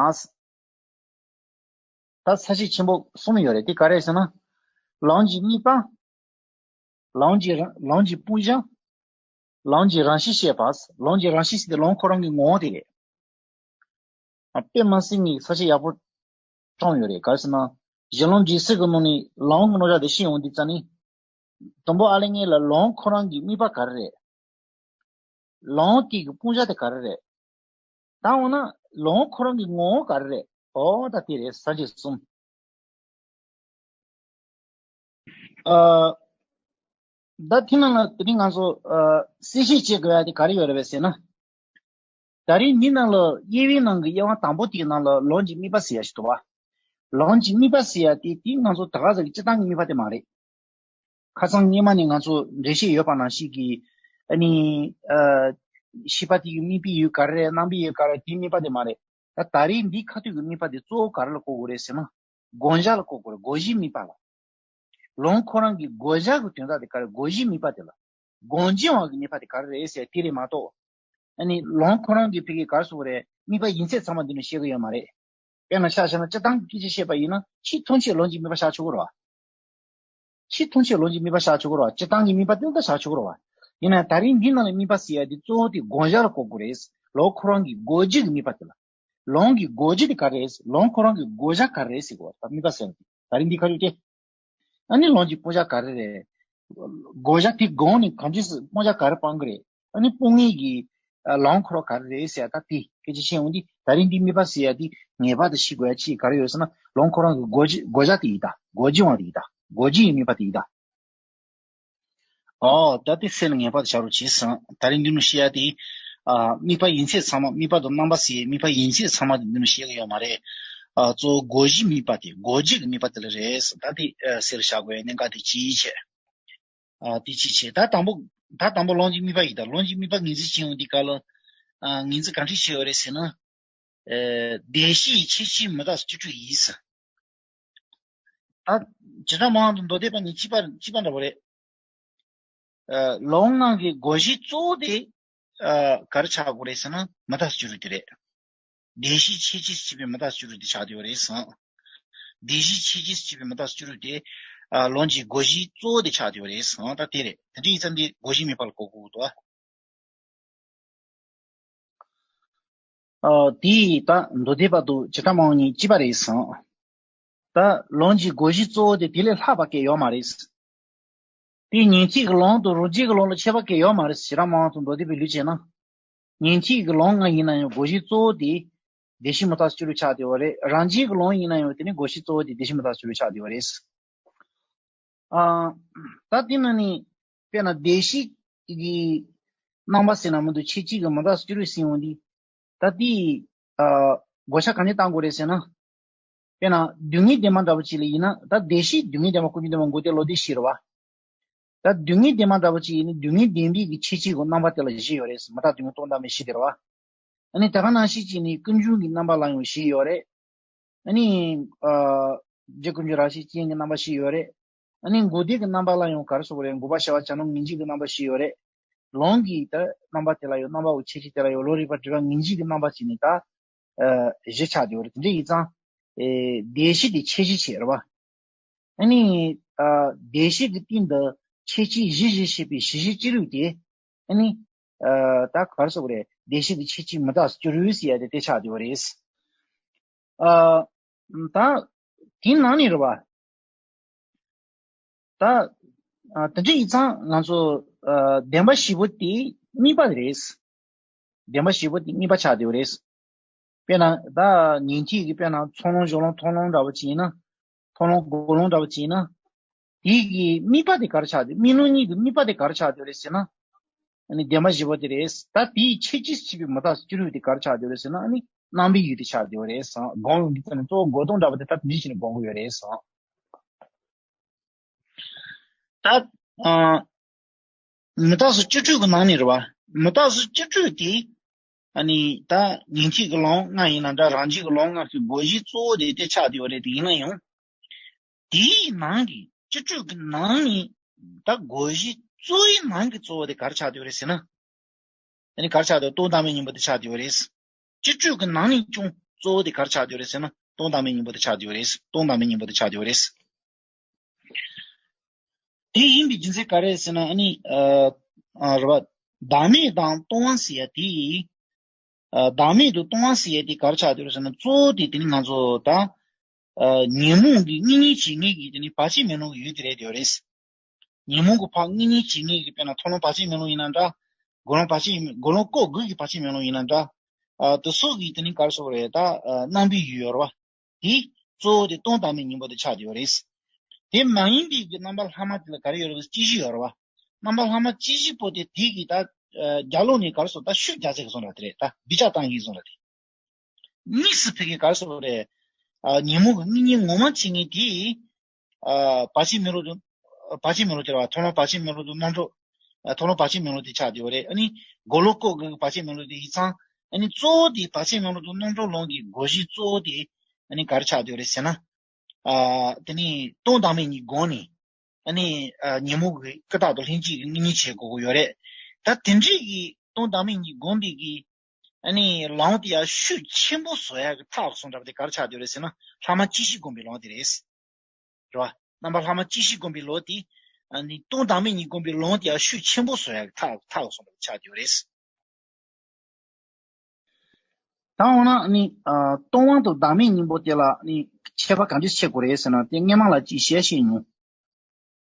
ད་ས་བཅད་ཆེན་པོ་གསུམ་ཡོད་རེད། དེ་ག་རེ་ཟེར་ན། ལམ་གྱི་དམིགས་པ། ལམ་གྱི་རང་ལམ་གྱི་སྤུངས་བྱ། ལམ་གྱི་རང་བཞིན་བཤད་པ། ལམ་གྱི་རང་བཞིན་ཟེར་དེ་ལམ་ཁོ་རང་གི་ངོ་བོ་དེ་རེད། ཨ་དཔེ་མ་སྲིད་ངས་ས་བཅད་ཡག་པོ་བཀྲམ་ཡོད་རེད། ག་རེ་ཟེར་ན། གཞི་ལམ་འབྲས་གསལ་གྱི་ནང་ནས་ལམ་གྱི་རྣམ་གཞག་དེ་ཤེས་ཡོང་དུས་ཙ་ནི། དང་པོ་ཨ་ལེ་ངེས་ལ་ལམ་ཁོ་རང་གི་དམིགས་པ་ག་རེ་རེད། ལམ་དེ་གི་སྤུངས་བྱ་དེ་ག་རེ་རེད། ད་འོ་ན་ལམ་ཁོ་རང་གི་ངོ་བོ་ག་རེ་རེད། ཨོ་ད་དེ་རེད། ས་བཅད་གསུམ། ཨ་ད་དེ་ནང་ལ་དེ་རིང་ང་ཚོ་ཨ་གསལ་བཤད་བྱེད་དགོས་ཡ་དེ་ག་རེ་ཡོད་རེད་པས་ཟེར་ན། ད་རིང་འདི་ནང་ལ་དབྱེ་བའི་ནང་གི་དབྱེ་བ་དང་པོ་དེའི་ནང་ལ་ལམ་གྱི་དམིགས་པ་ཟེར་ཡ་ཞིག་འདུག་བ། ལམ་གྱི་དམིགས་པ་ཟེར་ཡ་དེ་དེ་ང་ཚོ་ད་ག་ཟེར་གྱི་སྤྱིར་བཏང་གི་དམིགས་པ་དེ་མ་རེད། ཁ་སང་སྔས་མ་ནས་ང་ཚོ་འགྲེལ་བཤད་ཡོད་པ་ནང་བཞིན་གྱི་ཨ་ནི་ཨ་ཤེས་པ་དེ་གི་དམིགས་པའི་ཡུལ་ག་རེ་རེད། རྣམ་པའི་ཡུལ་ག་རེ་རེད། དེའི་དམིགས་པ་དེ་མ་རེད། ད་ད་རིང་འདིའི་ཁ་ཐུག་གི་དམིགས་པ་དེ་གཙོ་བོ་ག་རེ་ལ་གོ་དགོས་རེད་ཟེར་ན། བསྒོམ་བྱ་ལ་གོ་དགོས་རེད། བསྒོམ་གཞིའི་དམིགས་པ་ལ། ལམ་ཁོ་རང་གི་བསྒོམ་བྱ་གི་དོན་དག་དེ་ག་རེ། བསྒོམ་གཞིའི་དམིགས་པ་དེ་ལ། བསྒོམ་བྱེད་དབང་གི་དམིགས་པ་དེ་ག་རེ་རེད་ཟེར་དེ་རེད་མ་གཏོགས། ཨ་ནི་ལམ་ཁོ་རང་གི་ཕ་གི་ག་རེ་ཟེར་དགོས་རེད། དམིགས་པ་ཡིན་ཚད་ཚང་མ་འདི་ནས་བཤད་གི་ཡོད་མ་རེད། དཔེར་ན་ཆ་བཞག་ན་སྤྱིར་བཏང་གི་སྐད་ཆ་བཤད་པ་ཡིན་ན་ཕྱིས་མཐོང་ཆེད་ལམ་གྱི་དམིགས་པ་བཞག་ཆོག་གི་རེད་བ། ཕྱིས་མཐོང་ཆེད་ལམ་གྱི་དམིགས་པ་བཞག་ཆོག་གི་རེད་བ། སྤྱིར་བཏང་གི་དམིགས་པ་དེ་ལ་ད་བཞག་ཆོག་གི་རེད་བ། ཡིན་ན་ད་རིང་འདི་ནང་ལ་དམིགས་པ་ཟེར་ཡ་དེ་གཙོ་བོ་དེ་བསྒོམ་བྱ་ལ་གོ་དགོས་རེད། ལམ་ཁོ་རང་གི་བསྒོམ་བྱེད་ཀྱི་དམིགས་པ་དེ་ལ། ལམ་གྱི་བསྒོམ་བྱེད་དེ་ག་རེ་རེད། ལམ་ཁོ་རང་གི་བསྒོམ་བྱ་ག་རེ་རེད་ཟེར་གོ་བ། ད་དམིགས་པ་ཟེར་ཡ་དེ་ད་རིང་འདི་ཁ་ཐུག་སྟེ། ཨ་ནི་ལམ་གྱི་སྤུངས་བྱ་ག་རེ་རེད། བསྒོམ་བྱ་དེ་བསྒོམས་ནས་གང་ཅི་སེ་སྤུངས་བྱ་ག་རེ་སྤང་གི་རེད། ཨ་ནི་སྤོང་ངེས་ཀྱི་ཨ་ལམ་ཁོ་རང་ག་རེ་རེད་ཟེར་ཡ་ད་དེ་སྐད་ཆ་བཤད་འོང་དུས་ད་རིང་འདི་དམིགས་པ་ཟེར་ཡ་དེ་ངེས་པར་དུ་ཤེས་དགོས་ཡ་ཅིག་ག་རེ་ཡོད་ཟེར་ན། ལམ་ཁོ་རང་གི་བསྒོམ་བྱ་བསྒོམ་བྱ་དེ་ཡིན་ད། བསྒོམ་བྱེད་དབང་དེ་ཡིན་ད། བསྒོམ་བྱེད་ཀྱི་དམིགས་པ་དེ་ཡིན་ད། ཨོ་ད་དེ་སེམས་ལ་ངེས་པར་དུ་བཞག་རོགས་བྱེད་ཟེར། ད་རིང་འདི་ནས་བཤད་ཡ་དེ། ཨ་དམིགས་པ་ཡིན་ཚད་ཚང་མ། དམིགས་པ་དང་རྣམ་པ་ཟེར་དམིགས་པ་ཡིན་ཚད་ཚང་མ་དེ་འདི་ནས་བཤད་གི་ཡོད་མ་རེད། ཨ་གཙོ་བོ་བསྒོམ་གཞིའི་དམིགས་པ་དེ། བསྒོམ་བྱེད་ཀྱི་དམིགས་པ་དེ་ལ་རེད་ཟེར། ད་དེ་ཨ་སེམས་ལ་བཞག་དགོས་ཡ་གནད་འགག་དེ་གཅིག་བྱས། ཨ་དེ་གཅིག་བྱས། ད་དང་པོ་ད་དང་པོ་ལམ་གྱི་དམིགས་པ་ཡིན་ད། ལམ་གྱི་དམིགས་པ་ངོས་འཛིན་བྱེད་ཡོང་དུས་སྐབས་ལ། ཨ་ངོས་འཛིན་ག་འདྲ་བྱེད་ཡོད་རེད་ཟེར་ན། ཨ་བདེན་བཞིའི་ཁྱད་ཆོས་མི་རྟག་སོགས་བཅུ་དྲུག་ཡིན་ཟེར། ད་བྱེ་བྲག་སྨྲ་བ་དང་མདོ་སྡེ་པ་གཉིས་གཅིག་པ་གཅིག་པ་འདྲ་པོ་རེད། ཨ་ལམ་ནང་གི་བསྒོམ་གཞི་གཙོ་བོ་དེ་ཨ་ག་རེ་ཆགས་དགོས་རེད་ཟེར་ན། མི་རྟག་སོགས་བཅུ་དྲུག་དེ་རེད། བདེན་བཞིའི་ཁྱད་ཆོས་སུ་བྱས་པའི་མི་རྟག་སོགས་བཅུ་དྲུག་དེ་ཆགས་བསྡད་པ་རེད་ཟེར། བདེན་བཞིའི་ཁྱད་ཆོས་སུ་བྱས་པའི་མི་རྟག་སོགས་བཅུ་དྲུག་དེ་ཨ་ལམ་གྱི་བསྒོམ་གཞི་གཙོ་བོ་དེ་ཆགས་བསྡད་པ་རེད་ཟེར། ད་དེ་རེད། དེ་འདྲ་ཡིན་ཙང་འདི་བསྒོམ་གཞིའི་དམིགས་པ་ལ་གོ་དགོས་འདུག་ཨ། ཨ་དེ་ཡིས་ད་མདོ་སྡེ་པ་དང་བྱེ་བྲག་སྨྲ་བ་གཉིས་གཅིག་པ་རེད་ཟེར། ད་ལམ་གྱི་བསྒོམ་གཞི་གཙོ་བོ་དེ་དེ་ལས་ལྷག་པ་གང་ཡང་ཡོད་མ་རེད། དེ་ཉན་ཐོས་ཀྱི་ལམ་དང་རང་རྒྱུད་ཀྱི་ལམ་ལ་ཁྱད་པར་གང་ཡང་ཡོད་མ་རེད། བྱེ་བྲག་སྨྲ་བ་དང་མདོ་སྡེ་པའི་ལུགས་བྱས་ན། ཉན་ཐོས་ཀྱི་ལམ་ལྔ་ཡིན་ན་ཡང་བསྒོམ་གཞི་གཙོ་བོ་དེ་བདེན་བཞི་མི་རྟག་སོགས་བཅུ་དྲུག་ཆགས་བསྡད་པ་རེད། རང་རྒྱུད་ཀྱི་ལམ་ཡིན་ན་ཡང་དེ་ནི་བསྒོམ་གཞི་གཙོ་བོ་དེ་བདེན་བཞི་མི་རྟག་སོགས་བཅུ་དྲུག་ཆགས་བསྡད་པ་རེད། ཨ་ད་དེ་ནང་ནས་དཔེར་ན་བདེན་བཞི་གི་རྣམ་པ་ཟེར་ན་མི་འདུག་ཁྱད་ཆོས་ཀྱི་མི་རྟག་སོགས་བཅུ་དྲུག་ཟེར་ཡོང་དུས། ད་དེ་ཨ་བགོ་བཤའ་ག་འདྲ་བཏང་དགོས་རེད་ཟེར་ན། དཔེར་ན་སྡུག་བསྔལ་བདེན་པ་འདྲ་པོ་ཅིག་ལ་ཡིན་ན། ད་བདེན་བཞི་སྡུག་བསྔལ་བདེན་པ་ཀུན་འབྱུང་བདེན་པ་འགོག་བདེན་བློ་བདེ་བཞི་རེད་བ། ད་སྡུག་བསྔལ་བདེན་པ་འདྲ་པོ་ཅིག་ཡིན་ན་སྡུག་བསྔལ་བདེན་པའི་གི་ཁྱད་ཆོས་ཀྱི་རྣམ་པ་དེ་ལ་བཞི་ཡོད་རེད། མི་རྟག་སྡུག་བསྔལ་སྟོང་ཟད་མེད་བཞི་དེ་རེད་བ། ཨ་ནི་དེ་ག་ནང་བཞིན་བྱས་ནས་ཀུན་འབྱུང་གི་རྣམ་པ་ལ་ཡང་བཞི་ཡོད་རེད། ཨ་ནི་ཨ་རྗེ་ཀུན་འབྱུང་རང་བཞིན་ཅན་གྱི་རྣམ་པ་བཞི་ཡོད་རེད། ཨ་ནི་འགོག་བདེན་གྱི་རྣམ་པ་ལ་ཡང་ག་རེ་ཟེར་དགོས་རེད། འགོག་པ་བྱ་བ་བྱ་སྣང་ངེས་འབྱིང་གི་རྣམ་པ་བཞི་ཡོད་རེད། ལམ་གྱི་ད་རྣམ་པ་དེ་ལ་ཡང་རྣམ་པ་པོ་ཁྱད་ཆོས་དེ་ལ་ཡང་བློ་རིག་པ་སྒྲིབ་པ་ངེས་འབྱིང་གི་རྣམ་པ་བྱས་ནས་ད་ཨ་བཞི་ཆགས་བསྡད་ཡོད་རེད། དེ་འདྲ་ཡིན་ཙང་ཨེ་བདེན་བཞི་དེ་ཁྱད་གཞི་བྱས་རེད་བ། ཨ་ནི་ཨ་བདེན་བཞི་གི་སྟེང་དུ་ཁྱད་ཆོས་བཞི་བཞི་བྱས་པའི་བཞི་བཞི་སྤྱི་རིགས་དེ། ཨ་ནི་ཨ་ད་ག་རེ་ཟེར་དགོས་རེད། བདེན་བཞི་གི་ཁྱད་ཆོས་མི་རྟག་སོགས་བཅུ་དྲུག་ཟེར་ཡ་དེ་དེ་ཆགས་བསྡད་པ་རེད། ཨ་ད་དེའི་ནང་ནས་རེད་བ། ད་ཨ་དེ་འདྲ་ཡིན་ཙང་ང་ཚོ་ཨ་བདེན་པ་བཞི་པོ་དེ་དམིགས་པ་རེད། བདེན་པ་བཞི་པོ་དེ་དམིགས་པ་ཆགས་བསྡད་པ་རེད། དཔེར་ན་ད་ཉན་ཐོས་ཀྱི་དཔེར་ན་ཚོགས་ལམ་སྦྱོར་ལམ་མཐོང་ལམ་འདྲ་པོ་ཅིག་ཡིན་ན། མཐོང་ལམ་སྒོམ་ལམ་འདྲ་པོ་ཅིག་ཡིན་ན། དེ་གི་དམིགས་པ་དེ་ག་རེ་ཆགས་བསྡད། དམིགས་ལམ་གཉིས་ཀྱི་དམིགས་པ་དེ་ག་རེ་ཆགས་བསྡད་རེད་ཟེར་ན། ཨ་ནི་བདེན་པ་བཞི་པོ་དེ་རེད། ད་དེའི་ཁྱད་ཆོས་སུ་བྱས་པའི་མི་རྟག་སོགས་བཅུ་དྲུག་དེ་ག་རེ་ཆགས་བསྡད་རེད་ཟེར་ན། ཨ་ནི་ རྣམ་པའི་ཡུལ་དེ་ཆགས་བསྡད་ཡོད་རེད་ཟེར། སྒོམ་ཡོང་དུས་ཙམ་ནས་གཙོ་བོ་སྒོམ་སྟངས་འདྲ་པོ་དེ་ད་དེ་འདྲ་བྱས་ནས་སྒོམ་གྱི་ཡོད་རེད་ཟེར། ད་ཨ། མུ་སྟེགས་སོགས་བཅུ་དྲུག་གི་ནང་ནས་རེད་བ། མུ་སྟེགས་སོགས་བཅུ་དྲུག་དེ་ཨ་ནི་ད་ཉན་ཐོས་ཀྱི་ལམ་ལྔ་ཡིན་ན་འདྲ། རང་རྒྱུད་ཀྱི་ལམ་ལྔ་གི་སྒོ་གཞི་གཙོ་བོ་དེ་དེ་ཆགས་བསྡད་ཡོད་རེད། དེ་ཡིན་ན་ཡང་དེའི་ནང་གི་བཅུ་དྲུག་གི་ནང་ནས་ད་སྒོ་གཞི་གཙོ་བོའི་ནང་གི་གཙོ་བོ་དེ་ག་རེ་ཆགས་བསྡད་ཡོད་རེད་ཟེར་ན། ཨ་ནི་ག་རེ་ཆགས་འདུག་སྟོང་བདག་མེད་སྙིང་པོ་དེ་ཆགས་བསྡད་ཡོད་རེད། བཅུ་དྲུག་གི་ནང་ནས་ཀྱང་གཙོ་བོ་དེ་ག་རེ་ཆགས་བསྡད་ཡོད་རེད་ཟེར་ན། སྟོང་བདག་མེད་སྙིང་པོ་དེ་ཆགས་བསྡད་ཡོད་རེད། སྟོང་བདག་མེད་སྙིང་པོ་དེ་ཆགས་བསྡད་ཡོད་རེད། དེ་ཡིན་པའི་རྒྱུ་མཚན་ག་རེ་ཟེར་ན། ཨ་ནི་ཨ་ཨ་རེད་བ། བདག་མེད་དང་སྟོང་པ་ཟེར་ཡ་དེ། ཨ་བདག་མེད་དང་སྟོང་པ་ཟེར་ཡ་དེ་ག་རེ་ཆགས་བསྡད་ཡོད་རེད་ཟེར་ན། གཙོ་བོ་དེ་དེ་ནི་ང་ཚོ་ད་ཨ་ཉོན་མོངས་ཀྱི་གཉེན་ཉེ་བྱེད་མཁན་གྱི་དེ་ནི་བར་ཆད་མེ་ལོང་གི་ཡུལ་དེ་རེད་བསྡད་ཡོད་རེད། ཉོན་མོངས་ཀྱི་ཕར་གཉེན་ཉེ་བྱེད་མཁན་གྱི་དཔེར་ན་མཐོང་ལམ་བར་ཆད་མེ་ལོང་ཡིན་ན་འདྲ། སྒོམ་ལམ་བར་ཆད་མེ་སྒོམ་ལམ་སྐབས་དགུ་གི་བར་ཆད་མེ་ལོང་ཡིན་ན་འདྲ། ཨ་དེ་སོགས་ཀྱི་དེ་ནི་ག་རེ་ཟེར་དགོས་རེད། ད་ཨ་རྣམ་པའི་ཡུལ་ཡོད་རེད་བ། དེ་གཙོ་བོ་དེ་སྟོང་བདག་མེད་སྙིང་པོ་དེ་ཆགས་བསྡད་ཡོད་རེད། དེ་མ་ཡིན་པའི་གི་རྣམ་པ་ལྷག་མ་དེ་ལ་ག་རེ་ཡོད་རེད། སྐྱེ་གཞི་ཡོད་རེད་བ། རྣམ་པ་ལྷག་མ་སྐྱེ་གཞི་པོ་དེ་དེ་གི་ད་ཨ་རྒྱབ་ལོགས་ནས་ག་རེ་ཟེར། ད་ཤུགས་རྒྱག་ཚད་ཀྱི་བཟོ་འདྲ་དེ་རེད། ད་སྦི་ཆག་བཏང་གི་བཟོ་འདྲ་དེ། དམིགས་སུ་ཕེབས་མཁན་ག་རེ་ཟེར་དགོས་རེད། ཨ་ཉོན་མོངས་ཀྱི་གཉེན་ཉེ་ངོ་མ་བྱེད་མཁན་དེ། ཨ་བར་ཆད་མེ་ལོང་དུ། བར་ཆད་མེ་ལོང་དེ་རེད་བ། མཐོང་ལམ་བར་ཆད་མེ་ལོང་དང་རྣམ་གྲོལ། ཨ་མཐོང་ལམ་བར་ཆད་མེ་ལོང་དེ་ཆགས་བསྡད་ཡོད་རེད། ཨ་ནི་སྒོམ་ལམ་སྐབས་དགུ་གི་བར་ཆད་མེ་ལོང་དེ་ཡིན་ཙང་། ཨ་ནི་གཙོ་བོ་དེ་བར་ཆད་མེ་ལོང་དང་རྣམ་གྲོལ་ལམ་གྱི་སྒོ་གཞི་གཙོ་བོ་དེ་ཨ་ནི་ག་རེ་ཆགས་བསྡད་ཡོད་རེད་ཟེར་ན། ཨ་དེ་ནི་སྟོང་བདག་མེད་གཉིས་བསྒོམས་ནས། ཨ་ནི་ཨ་ཉོན་མོངས་ཀྱི་ཀུན་བརྟགས་དང་ལྷན་སྐྱེས་ཀྱི་གཉེན་ཉེ་བྱེད་དགོས་ཀྱི་ཡོད་རེད། ད་དེ་འདྲའི་གི་སྟོང་བདག་མེད་གཉིས་བསྒོམས་པའི་གི་ཨ་ནི་ལམ་དེ་ཡང་ཤུགས་ཆེན་པོ་བཟོ་ཡག་གི་ཐབས་སུ་འདྲ་པོ་དེ་ག་རེ་ཆགས་བསྡད་ཡོད་རེད་ཟེར་ན། ལྷག་མ་སྐྱེ་གཞི་བསྒོམས་པའི་ལམ་དེ་རེད། རེད་བ། རྣམ་པ་ལྷག་མ་སྐྱེ་གཞི་བསྒོམས་པའི་ལམ་དེ། ཨ་ནི་སྟོང་བདག་མེད་གཉིས་བསྒོམས་པའི་ལམ་དེ་ཡང་ཤུགས་ཆེན་པོ་བཟོ་ཡག་གི་ཐབས་ཐབས་སུ་འདྲ་པོ་ཆགས་བསྡད་ཡོད་རེད། ད་འོ་ན་ནི་ཨ་སྟོང་པ་དང་བདག་མེད་སྙིང་པོ་དེ་ལ་ནི་ཁྱད་པར་ག་འདྲས་ཕྱེ་དགོས་རེད་ཟེར་ན། དེ་སྔས་མ་ལ་ཅིག་བཤད་བཤད་མྱོང་།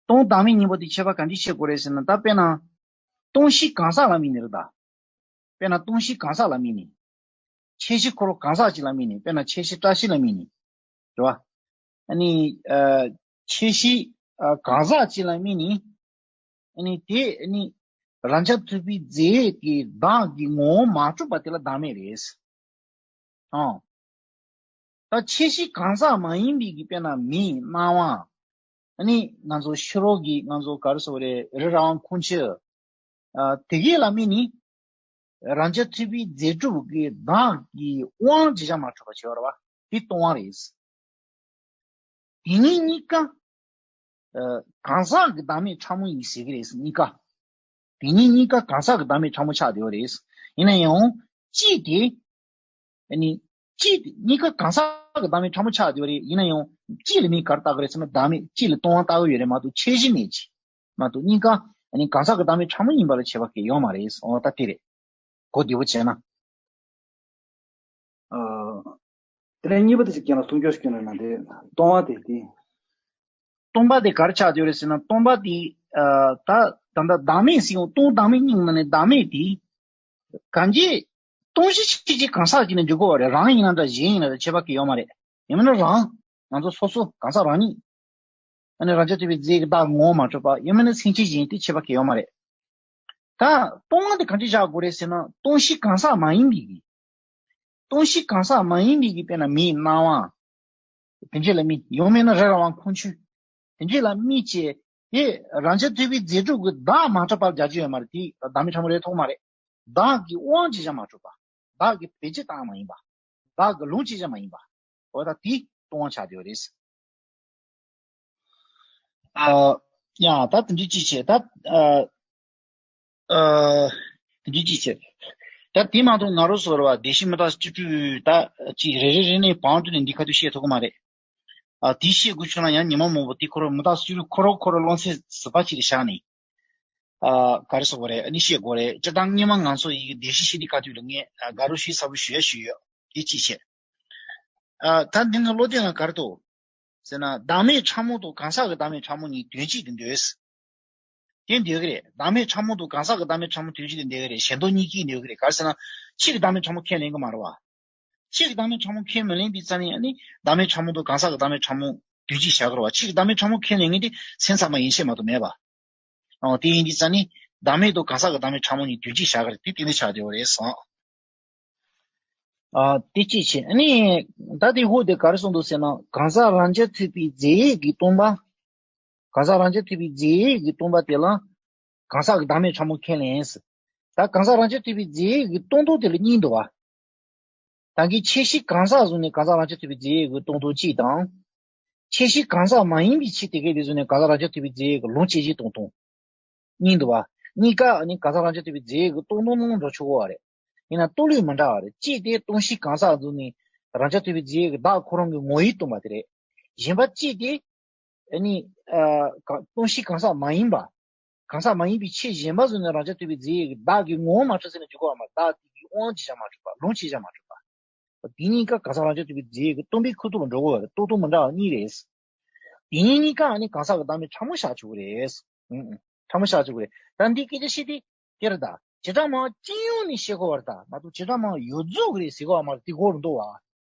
སྟོང་བདག་མེད་སྙིང་པོ་དེ་ཁྱད་པར་ག་འདྲས་ཕྱེ་དགོས་རེད་ཟེར་ན། ད་དཔེར་ན་སྟོང་གཞི་གང་ཟག་ལ་དམིགས་ནས་རེད་ད། དཔེར་ན་སྟོང་གཞི་གང་ཟག་ལ་དམིགས་ནས། ཁྱད་གཞི་འཁོར་ལོ་གང་ཟག་ཅིག་ལ་དམིགས་ནས། དཔེར་ན་ཁྱད་གཞི་བཀྲ་ཤིས་ལ་དམིགས་ནས། རེད་བ། ཨ་ནི་ཨ་ཁྱད་གཞི་ཨ་གང་ཟག་ཅིག་ལ་དམིགས་ནས། ཨ་ནི་དེ་ཨ་ནི་རང་རྐྱ་ཐུབ་པའི་རྫས་ཀྱི་བདག་གི་ངོ་བོ་མ་གྲུབ་པ་དེ་ལ་བདག་མེད་རེད། ཨང་། ད་ཁྱད་གཞི་གང་ཟག་མ་ཡིན་པའི་གི་དཔེར་ན་མེའི་སྣང་བ། ཨ་ནི་ང་ཚོ་ཕྱི་རོལ་གྱི་ང་ཚོ་ག་རེ་ཟེར་དགོས་རེད། རི་ར་བ་ཁུང་ཆུ། ཨ་དེ་གས་ལ་དམིགས་ནས། རང་རྐྱ་ཐུབ་པའི་རྫས་གྲུབ་ཀྱི་བདག་གི་དབང་བྱས་བྱ་མ་གྲུབ་པ་བྱས་པ་རེད་བ། དེ་སྟོང་པ་རེད། དེ་གཉིས་གཉིས་ཀ་ཨ་གང་ཟག་གི་བདག་མེད་ཕྲ་མོ་ཡིན་ཟེར་གྱི་རེད། གཉིས་ཀ། དེ་གཉིས་གཉིས་ཀ་གང་ཟག་གི་བདག་མེད་ཕྲ་མོ་ཆགས་བསྡད་ཡོད་རེད། ཡིན་ན་ཡང་གཅིག་དེ། ཨ་ནི་གཅིག་དེ་གཉིས་ཀ་གང་ཟག་གི་བདག་མེད་ཕྲ་མོ་ཆགས་བསྡད་ཡོད་རེད། ཡིན་ན་ཡང་གཅིག་ལ་མིང་ག་རེ་བཏགས་ཀྱི་རེད་ཟེར་ན། བདག་མེད། གཅིག་ལ་སྟོང་པ་བཏགས་ཀྱི་ཡོད་རེད་མ་གཏོགས་ཁྱད་གཞི་མེད་ཅིག་མ་གཏོགས། གཉིས་ཀ་ཨ་ནི་གང་ཟག་གི་བདག་མེད་ཕྲ་མོ་ཡིན་པ་ལ་ཁྱད་པར་གང་ཡང་ཡོད་མ་རེད། འོ་ད་དེ་རེད། གོ་བདེ་པོ་བྱས་ན། ཨ། དེ་ནས་གཉིས་པ་དེ་ཅིག་ཀྱང་ལ་གསུང་སྐྱོར་ཞིག་ན་དེ་སྟོང་པ་དེ་དེ། སྟོང་པ་དེ་ག་རེ་ཆགས་བསྡད་ཡོད་རེད་ཟེར་ན། སྟོང་པ་དེ་ཨ་ད་ད་ལྟ་བདག་མེད་ཟེར་ཡང་། སྟོང་བདག་མེད་གཉིས་ནང་ནས་བདག་མེད་དེ་གང་ཅི་སྟོང་གཞི་ཆོས་ཅན་གང་ཟག་ཅིག་ནས་འཇོག་དགོས་པ་རེད། རང་ཡིན་ན་འདྲ་གཞན་ཡིན་ན་འདྲ་ཁྱད་པར་གང་ཡང་ཡོད་མ་རེད། ཡང་མིན་ན་རང་ང་ཚོ་སོ་སོ་གང་ཟག་རང་ཉིད། ཨ་ནི་རང་རྐྱ་ཐུབ་པའི་རྫས་ཀྱི་བདག་ངོ་བོ་མ་གྲུབ་པ། ཡང་མིན་ན་སེམས་ཅན་གཞན་དེ་ཁྱད་པར་གང་ཡང་ཡོད་མ་རེད། ད་སྟོང་པ་དེ་གང་ཅི་བཞག་དགོས་རེད་ཟེར་ན། སྟོང་གཞི་གང་ཟག་མ་ཡིན་པའི་གི། སྟོང་གཞི་གང་ཟག་མ་ཡིན་པའི་གི་དཔེར་ན་མེའི་སྣང་བ། དེ་འདྲས་ལ་དམིགས། ཡང་མིན་ན་རི་ར་བ་ཁུང་ཆུ། དེ་འདྲས་ལ་དམིགས་བྱས། དེ་རང་རྐྱ་ཐུབ་པའི་རྫས་གྲུབ་ཀྱི་བདག་མ་གྲུབ་པ་རྒྱག་རྒྱུ་ཡོད་མ་རེད། དེ་བདག་མེད་ཕྲ་མོ་རེད་མཐོང་མ་རེད། བདག་གི་དབང་བྱས་བྱ་མ་གྲུབ་པ། བདག་གི་བེད་སྤྱོད་བཏང་མ་ཡིན་པ། བདག་གི་ལོངས་སྤྱོད་བྱ་མ་ཡིན་པ། འོ་ད་དེ་སྟོང་པ་ཆགས་བསྡད་ཡོད་རེད། ཨ། ཡང་ད་དེ་འདྲ་ཅིག་བྱས། ད་ཨ་ཨ་དེ་འདྲ་ཅིག་བྱས། ད་དེ་མ་གཏོགས་ང་རང་ཚོ་རེད་བ། བདེན་བཞི་མུ་སྟེགས་བཅུ་དྲུག་ད་ཅིག་རེ་རེ་རེ་ནས་བང་བསྒྲིགས་ནས་འདི་ཁ་ཐུག་བཤད་ཐུབ་ཀྱི་མ་རེད། ཨ་དེ་བཤད་དགོས་བྱུང་ན་ཡང་ཉི་མ་མང་པོ། དེ་ཁོ་རང་མུ་སྟེགས་བཅུ་དྲུག་ཁོ་རང་ཁོ་རང་སློབ་ཚན་ཟུར་པ་ཅིག་ལ་བཞག་ནས། ཨ་ག་རེ་ཟེར་དགོས་རེད། ཨ་ནི་བཤད་དགོས་རེད། སྤྱིར་བཏང་སྔོན་མ་ང་ཚོ་ཡི་གེ་བདེན་བཞི་བཤད་དུས་ཁ་ཐུག་ལ་ངས་ཨ་དགའ་རབ་ཞེ་ཚ་པོ་ཞུ་ཡ་ཞུས་ཡོད། དེ་གཅིག་བྱས། ཨ་ད་འདི་ནི་བློ་བདེ་ང་ག་རེ་འདུག་ཟེར་ན། བདག་མེད་ཕྲ་མོ་དང་གང་ཟག་གི་བདག་མེད་ཕྲ་མོ་གཉིས་དོན་གཅིག་ཏུ་འདོད། དེ་འདོད་ཀྱི་རེད། བདག་མེད་ཕྲ་མོ་དང་གང་ཟག་གི་བདག་མེད་ཕྲ་མོ་དོན་གཅིག་ཏུ་འདོད་ཀྱི་རེད། གཞན་སྟོང་གཉིས་ཀྱིས་འདོད་ཀྱི་རེད། ག་རེ་ཟེར་ན། གཅིག་གི་བདག་མེད་ཕྲ་མོ་ཁས་ལེན་གྱི་མ་རེད་བ། གཅིག་གི་བདག་མེད་ཕྲ་མོ་ཁས་མི་ལེན་པའི་རྩ་ནས་ཨ་ནི་བདག་མེད་ཕྲ་མོ་དང་གང་ཟག་གི་བདག་མེད་ཕྲ་མོ་དོན་གཅིག་བཞག་གི་རེད་བ། གཅིག་གི་བདག་མེད་ཕྲ་མོ་ཁས་ལེན་མཁན་དེ་སེམས་ཙམ་པ་ཡིན་ཤེས་མ་གཏོགས་མེད་པ། ཨོ་དེ་ཡིན་དུས་རྩ་ནས་བདག་མེད་དང་གང་ཟག་གི་བདག་མེད་ཕྲ་མོ་གཉིས་དོན་གཅིག་བཞག་གི་རེད། དེ་དེ་འདྲ་ཆགས་བསྡད་ཡོད་རེད་བསམ། ཨ་དེ་གཅིག་བྱས། ཨ་ནི་ད་དེ་ཧོ་དེ་ག་རེ་གསུངས་འདུག་ཟེར་ན། གང་ཟག་རང་རྐྱ་ཐུབ་པའི་རྫས་ཡོད་ཀྱི་སྟོང་པ། གང་ཟག་རང་རྐྱ་ཐུབ་པའི་རྫས་ཡོད་ཀྱི་སྟོང་པ་དེ་ལ་གང་ཟག་གི་བདག་མེད་ཕྲ་མོ་ཁས་ལེན་ཟེར། ད་གང་ཟག་རང་རྐྱ་ཐུབ་པའི་རྫས་ཡོད་ཀྱི་སྟོང་ཐུན་དེ་ལ་གཉིས་འདུག་བ། ད་གིན་ཁྱད་གཞི་གང་ཟག་བཟུང་ནས་གང་ཟག་རང་རྐྱ་ཐུབ་པའི་རྫས་ཡོད་ཀྱི་སྟོང་ཐུན་གཅིག་དང་། ཁྱད་གཞི་གང་ཟག་མ་ཡིན་པའི་ཆོས་དེ་གས་དེ་བཟུང་ནས་གང་ཟག་རང་རྐྱ་ཐུབ་པའི་རྫས་ཡོད་ཀྱི་ལུང་ཁྱད་གཞི་སྟོང་ཐུན་གཉིས་འདུག་བ། གཉིས་ཀ་ནི་གང་ཟག་རང་རྐྱ་ཐུབ་པའི་རྫས་ཡོད་ཀྱི་སྟོང་ཐུན་ནང་འགྲོ་ཆོག་གི་རེད། ཡིན་ན་ལྟོས་ལུགས་མི་འདྲ་བ་རེད། གཅིག་དེ་སྟོང་གཞི་གང་ཟག་བཟུང་ནས་རང་རྐྱ་ཐུབ་པའི་རྫས་ཡོད་ཀྱི་བདག་ཁོ་རང་གི་ངོ་བོས་སྟོང་པ་དེ་རེད། གཞན་པ་གཅིག་དེ་ཨ་ནི་ཨ་ག་སྟོང་གཞི་གང་ཟག་མ་ཡིན་པ། གང་ཟག་མ་ཡིན་པའི་ཆོས་གཞན་པ་བཟུང་ནས་རང་རྐྱ་ཐུབ་པའི་རྫས་ཡོད་ཀྱི་བདག་གི་ངོ་བོ་མ་གྲུབ་ཟེར་ན་འགྲིག་གི་ཡོད་མ་རེད། བདག་དེ་གི་དབང་བྱེད་བྱ་མ་གྲུབ་པ། ལུང་བྱེད་བྱ་མ་གྲུབ་པ། དེ་གཉིས་ཀ་གང་ཟག་རང་རྐྱ་ཐུབ་པའི་རྫས་ཡོད་ཀྱི་སྟོང་པའི་ཁུངས་ཐུབ་ལ་འགྲོ་གི་ཡོད་རེད། ལྟོས་ལུགས་མི་འདྲ་བ་གཉིས་རེད། དེ་གཉིས་གཉིས་ཀ་ནི་གང་ཟག་གི་བདག་མེད་ཕྲ་མོ་བཞག་ཆོག་གི་རེད། ཨང་ཨང་། ཕྲ་མོ་བཞག་ཆོག་གི་རེད། ད་འདི་སྐད་ཆ་བཤད་དུས་དེ་རེད། ད་བྱེ་བྲག་སྨྲ་བ་སྤྱི་ཡོངས་ནས་བཤད་དགོས་པ་རེད། ད་མ་གཏོགས་བྱེ་བྲག་སྨྲ་བ་ཡོད་རྫོགས་ཀྱི་རེད་ཟེར་གི་ཡོད་མ་རེད། དེ་དགོས་རེད་འདུག་བ།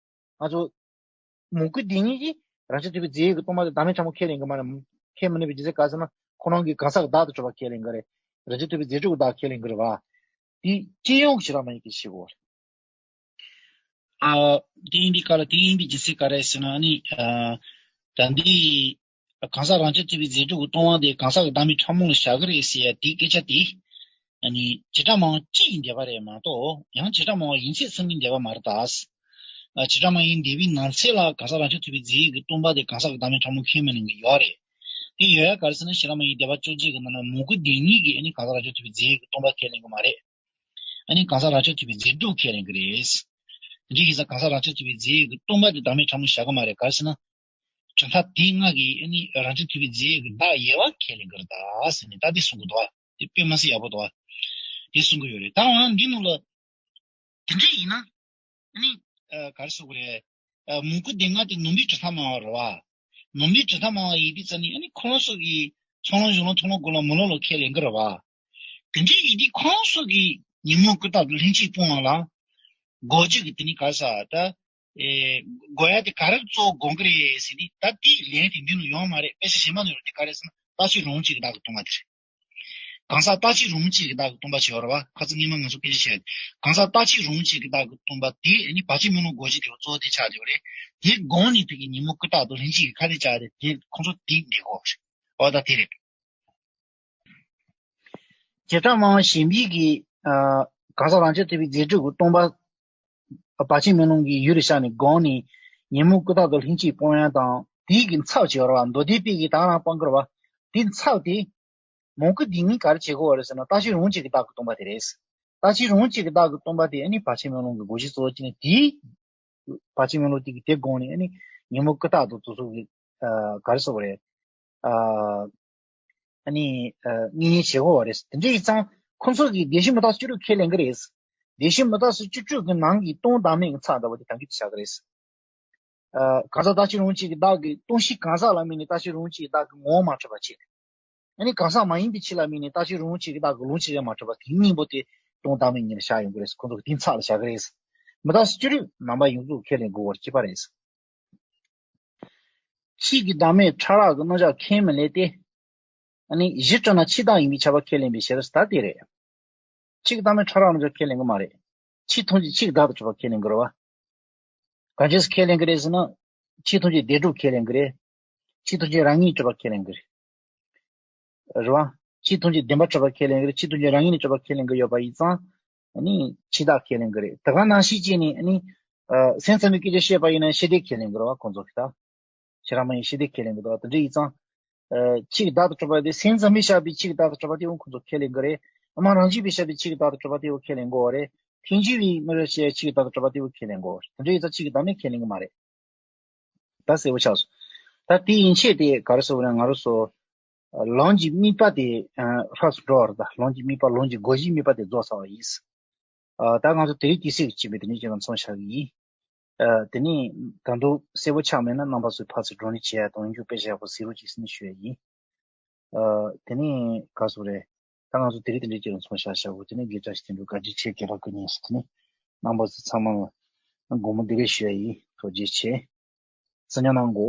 ང་ཚོ་མོས་གུས་བདེན་གཉིས་ཀྱིས་རང་རྐྱ་ཐུབ་པའི་རྫས་ཡོད་ཀྱི་སྟོང་པ་དེ་བདག་མེད་ཕྲ་མོ་ཁས་ལེན་གྱི་མ་རེད། ཁས་མི་ལེན་པའི་རྒྱུ་མཚན་ག་རེ་ཟེར་ན། ཁོ་རང་གིས་གང་ཟག་གི་བདག་ཏུ་གྲུབ་པ་ཁས་ལེན་གྱི་རེད། རང་རྐྱ་ཐུབ་པའི་རྫས་གྲུབ་ཀྱི་བདག་ཁས་ལེན་གྱི་རེད་བ། དེ་སྤྱི་ཡོངས་ཀྱི་བྱེ་བྲག་སྨྲ་བ་གཉིས་ཀྱིས་བཤད་དགོས་པ་རེད། ཨ། དེ་ཡིན་པའི་སྐབས་ལ་དེ་ཡིན་པའི་རྒྱུ་མཚན་ག་རེ་ཟེར་ན་ནི། ཨ། ད་འདི་གང་ཟག་རང་རྐྱ་ཐུབ་པའི་རྫས་གྲུབ་ཀྱི་སྟོང་པ་དེ་གང་ཟག་གི་བདག་མེད་ཕྲ་མོ་ལ་བཞག་གི་རེད་ཟེར་ཡ་དེའི་སྐད་ཆ་དེ། ཨ་ནི་བྱེ་བྲག་སྨྲ་བ་སྤྱི་ཡི་འདོད་པ་རེད་མ་གཏོགས། ཡང་བྱེ་བྲག་སྨྲ་བ་ཡིན་ཚད་ཚང་མའི་འདོད་པ་མ་རེད་ད། ཨ། བྱེ་བྲག་སྨྲ་བ་ཡི་འདོད་པའི་ནང་གསེས་ལ་གང་ཟག་རང་རྐྱ་ཐུབ་པའི་རྫས་ཡོད་ཀྱི་སྟོང་པ་དེ་གང་ཟག་གི་བདག་མེད་ཕྲ་མོ་ཁས་མི་ལེན་གྱི་ཡོད་རེད། དེ་ཡོད་ཡ་ག་རེ་ཟེར་ན། བྱེ་བྲག་སྨྲ་བ་ཡི་འདོད་པ་བཅོ་བརྒྱད་ཀྱི་ནང་ན་མོས་གུས་བདེན་གཉིས་ཀྱིས་ཨ་ནི་གང་ཟག་རང་རྐྱ་ཐུབ་པའི་རྫས་ཡོད་ཀྱི་སྟོང་པ་ཁས་ལེན་གྱི་མ་རེད། ཨ་ནི་གང་ཟག་རང་རྐྱ་ཐུབ་པའི་རྫས་གྲུབ་ཁས་ལེན་གྱི་རེད། དེ་འདྲའི་ཡིན་ཙང་གང་ཟག་རང་རྐྱ་ཐུབ་པའི་རྫས་ཡོད་ཀྱི་སྟོང་པ་དེ་བདག་མེད་ཕྲ་མོ་བཞག་གི་མ་རེད། ག་རེ་ཟེར་ན། གྲུབ་མཐའ་དེ་ལྔ་གིས་ཨ་ནི་རང་རྐྱ་ཐུབ་པའི་རྫས་ཡོད་ཀྱི་བདག་ཡོད་པ་ཁས་ལེན་གྱི་རེད་ད་ཟེར་ནས་ད་དེ་གསུང་གི་འདུག་བ། དེ་དཔེ་མ་སྲིད་ཡག་པོ་འདུག་བ། དེ་གསུང་གི་ཡོད་རེད། ད་འོ་འདི་ནང་ལ། དེ་འདྲ་ཡིན་ན། ཨ་ནི། ཨ། ག་རེ་ཟེར་དགོས་རེད། ཨ། མོས་གུས་དེ་སྔ་དེ་ནོར་བུའི་གྲུབ་མཐའ་སྨྲ་བ་རེད་བ། ནོར་བུའི་གྲུབ་མཐའ་སྨྲ་བ་ཡིན་དུས་ཙ་ནི་ཨ་ནི་ཁོང་ཚོ་གིས་ཚོགས་ལམ་གཞུང་ལམ་མཐོང་ལམ་སྒོམ་ལམ་མི་སློབ་ལ་ཁས་ལེན་གྱི་རེད་བ། དེ་འདྲ་ཡིན་དུས་ཁོང་ཚོ་གིས་ཉོན་མོངས་ཀུན་བཏགས་དང་ལྷན་ཅིག་སྤོང་བ་ལ། འགོག་བྱེད་ཀྱི་དེ་ནི་ག་རེ་ཟེར་ད། ཨེ། འགོག་ཡ་དེ་ག་རེ་གཙོ་བོ་དགོངས་ཀྱི་རེད་ཟེར་དུས། ད་དེའི་ལན་དེ་འདི་ནང་ཡོད་མ་རེད། དཔེ་ཆ་གཞན་པ་ནང་ཡོད་རེད། དེ་ག་རེ་ཟེར་ན། རྟག་གཅིག་རང་བཞིན་གཅིག་གི་བདག་གི་སྟོང་པ་དེ་རེད། གང་ཟག་རྟག་གཅིག་རང་བཞིན་གཅིག་གི་བདག་གི་སྟོང་པ་བྱས་པ་རེད་བ། ཁ་སང་སྔོན་མ་ང་ཚོ་སྐད་ཆ་བཤད། གང་ཟག་རྟག་གཅིག་རང་བཞིན་གཅིག་གི་བདག་གི་སྟོང་པ་དེ་ཨ་ནི་བར་ཆད་མེ་ལོང་འགོག་བྱེད་དེ་གཙོ་བོ་དེ་ཆགས་བསྡད་པ་རེད། དེ་དགོངས་ནས་དེ་གི་ཉོན་མོངས་ཀུན་བཏགས་དང་ལྷན་ཅིག་གི་ཁ་དེ་བཅག་སྟེ་དེ་ཁོང་ཚོ་དེ་འདི་གོ། འོ་ད་དེ་རེད། བྱེ་བྲག་སྨྲ་བ་གཞན་པའི་གི། ཨ། གང་ཟག་རང་རྐྱ་ཐུབ་པའི་རྫས་གྲུབ་ཀྱི་སྟོང་པ། བར་ཆད་མེ་ལོང་གི་ཡུལ་ལ་བཞག་ནས་དགོངས་ནས་ཉོན་མོངས་ཀུན་བཏགས་དང་ལྷན་ཅིག་སྤོང་ཡ་དང་། དེའི་གི་ཚབ་བྱེད་པ་རེད་བ། མདོ་སྡེ་པའི་གི་ད་རང་སྤང་གི་རེད་བ། དེའི་ཚབ་དེ། མོས་གུས་བདེན་གཉིས་ག་རེ་བྱེད་དགོས་པ་རེད་ཟེར་ན། རྟག་གཅིག་རང་བཞིན་གཅིག་གི་བདག་གི་སྟོང་པ་དེ་རེད། རྟག་གཅིག་རང་བཞིན་གཅིག་གི་བདག་གི་སྟོང་པ་དེ་ཨ་ནི་བར་ཆད་མེ་ལོང་གི་འགོག་བྱེད་གཙོ་བོ་གཅིག་ནི་དེའི། བར་ཆད་མེ་ལོང་དེ་གི་དེ་དགོངས་ནས་ཨ་ནི་ཉོན་མོངས་ཀུན་བཏགས་དང་དེ་ཚོ་གི། ཨ། ག་རེ་ཟེར་དགོས་རེད། ཨ། ཨ་ནི། ཨ། གཉིས་གཉིས་བྱེད་དགོས་པ་རེད། དེ་འདྲ་ཡིན་ཙང་ཁོང་ཚོ་གིས་བདེན་བཞི་མུ་སྟེགས་སོ་བཅུ་དྲུག་ཁས་ལེན་གྱི་རེད། བདེན་བཞི་མུ་སྟེགས་སོ་བཅུ་དྲུག་གི་ནང་གི་སྟོང་བདག་མེད་ཀྱི་ཚབ་འདྲ་བོ་དེ་གང་གི་དེ་བཞག་གི་རེད། ཨ། གང་ཟག་རྟག་གཅིག་རང་བཞིན་གཅིག་གི་བདག་གི་སྟོང་གཞི་གང་ཟག་ལ་དམིགས་ནས་རྟག་གཅིག་རང་བཞིན་གཅིག་གི་བདག་གི་ངོ་བོ་མ་གྲུབ་པ་བྱས། ཨ་ནི་གང་ཟག་མ་ཡིན་པའི་ཆོས་ལ་དམིགས་ནས་རྟག་གཅིག་རང་བཞིན་གཅིག་གི་བདག་གི་ལུང་ཆོས་ཅན་མ་གྲུབ་པ་དེའི་སྙིང་པོ་དེ་སྟོང་བདག་མེད་གཉིས་ལ་བཞག་ཡོང་གི་རེད། ཁོང་ཚོ་གི་དེའི་ཚབ་ལ་བཞག་གི་རེད། མུ་སྟེགས་སོ་བཅུ་དྲུག་ནང་པ་ཡོངས་རྫོགས་ཁས་ལེན་དགོས་པར་བྱེད་པ་རེད། ཆོས་ཀྱི་བདག་མེད་ཕྲ་རགས་ཀྱི་རྣམ་གཞག་ཁས་མི་ལེན་ཏེ། ཨ་ནི་གཞི་གྲུབ་ན་ཆོས་བདག་ཡིན་པས་ཁྱབ་པ་ཁས་ལེན་པའི་ཕྱིར་ཟེར་ད་དེ་རེད། ཆོས་ཀྱི་བདག་མེད་ཕྲ་རགས་རྣམ་གཞག་ཁས་ལེན་གྱི་མ་རེད། ཆོས་ཐམས་ཅད་ཆོས་ཀྱི་བདག་ཏུ་གྲུབ་པ་ཁས་ལེན་གྱི་རེད་བ། གང་ཅི་ཁས་ལེན་གྱི་རེད་ཟེར་ན། ཆོས་ཐམས་ཅད་བདེན་གྲུབ་ཁས་ལེན་གྱི་རེད། ཆོས་ཐམས་ཅད་རང་ངོས་གྲུབ་པ་ཁས་ལེན་གྱི་རེད། རེད་བ། ཆོས་ཐམས་ཅད་བདེན་པར་གྲུབ་པ་ཁས་ལེན་གྱི་རེད། ཆོས་ཐམས་ཅད་རང་ངོས་ནས་གྲུབ་པ་ཁས་ལེན་གྱི་ཡོད་པ་ཡིན་ཙང་། ཨ་ནི་ཆོས་བདག་ཁས་ལེན་གྱི་རེད། དེ་ག་ནང་བཞིན་བྱས་ནས་ཨ་ནི། ཨ། སེམས་ཙམ་པའི་སྐད་ཆ་བཤད་པ་ཡིན་ན་ཤེས་འདོད་ཁས་ལེན་གྱི་རེད་བ། ཁོང་ཚོ་གིས་ད། ཁྱེད་རང་མ་ཡིན་ཤེས་འདོད་ཁས་ལེན་གྱི་འདུག་བ། དེ་འདྲ་ཡིན་ཙང་། ཨ། ཆོས་ཀྱི་བདག་ཏུ་གྲུབ་པ་དེ། སེམས་ཙམ་པས་བཞག་པའི་ཆོས་ཀྱི་བདག་ཏུ་གྲུབ་པ་དེ་འོ་ཁོང་ཚོ་ཁས་ལེན་གྱི་རེད། སྨྲ་རང་བཞིན་པས་བཞག་པའི་ཆོས་ཀྱི་བདག་ཏུ་གྲུབ་པ་དེ་འོ་ཁས་ལེན་དགོས་པ་རེད། ཐལ་འགྱུར་བས་མི་རུང་ཞེས་ཆོས་ཀྱི་བདག་ཏུ་གྲུབ་པ་དེ་འོ་ཁས་ལེན་དགོས་པ་རེད། དེ་འདྲ་ཡིན་ཙང་ཆོས་ཀྱི་བདག་མེད་ཁས་ལེན་གྱི་མ་རེད། ད་གསལ་པོ་ཆགས་སོང་། ད་དེ་ཡན་ཆད་དེ་ག་རེ་ཟེར་བ་ན། ང་རང་ཚོ་ལམ་གྱི་དམིགས་པ་དེ། ཨ། ཧྲག་སུ་འགྲོ་བ་རེད། ད་ལམ་གྱི་དམིགས་པ། ལམ་གྱི་བསྒོ་གཞིའི་དམིགས་པ་དེ་རྫོགས་ཚར་བ་ཡིན། ཨ། ད་ང་ཚོ་དེ་རིང་དུས་ཚོད་ཀྱི་རྐྱེན་པས་དེ་ནས་ཅིག་ལ་མཚམས་བཞག་གི་ཡིན། ཨ། དེ་ནས་ད་དུང་གསལ་པོ་ཆགས་མེད་ན་རྣམ་པ་ཚོས་ཕར་ཚུར་བགྲོ་གླེང་བྱེད་ཡ་དང་ཡང་བསྐྱར་དཔེ་ཆ་ཡག་པོ་གཟིགས་རོགས་གྱིས་ཟེར་ནས་ཞུ་ཡ་ཡིན། ཨ། དེ་ནས་ག་རེ་ཟེར་དགོས་རེད། ད་ང་ཚོ་དེ་རིང་དེ་འདྲའི་ཅིག་ལ་མཚམས་བཞག་བཞག་གོ། དེ་ནས་རྒན་བཀྲ་ཤིས་བསྟན་འཕེལ་བཀའ་དྲིན་ཆེ། རྒན་ལགས་སྐུ་ངལ་གསོ། དེ་ནས་རྣམ་པ་ཚོ་ཚང་མ་ལ་དགོང་མོ་བདེ་ལེགས་ཞུ་ཡ་ཡིན། ཐུགས་རྗེ་ཆེ། བརྩི་ཉན་གནང་གོ།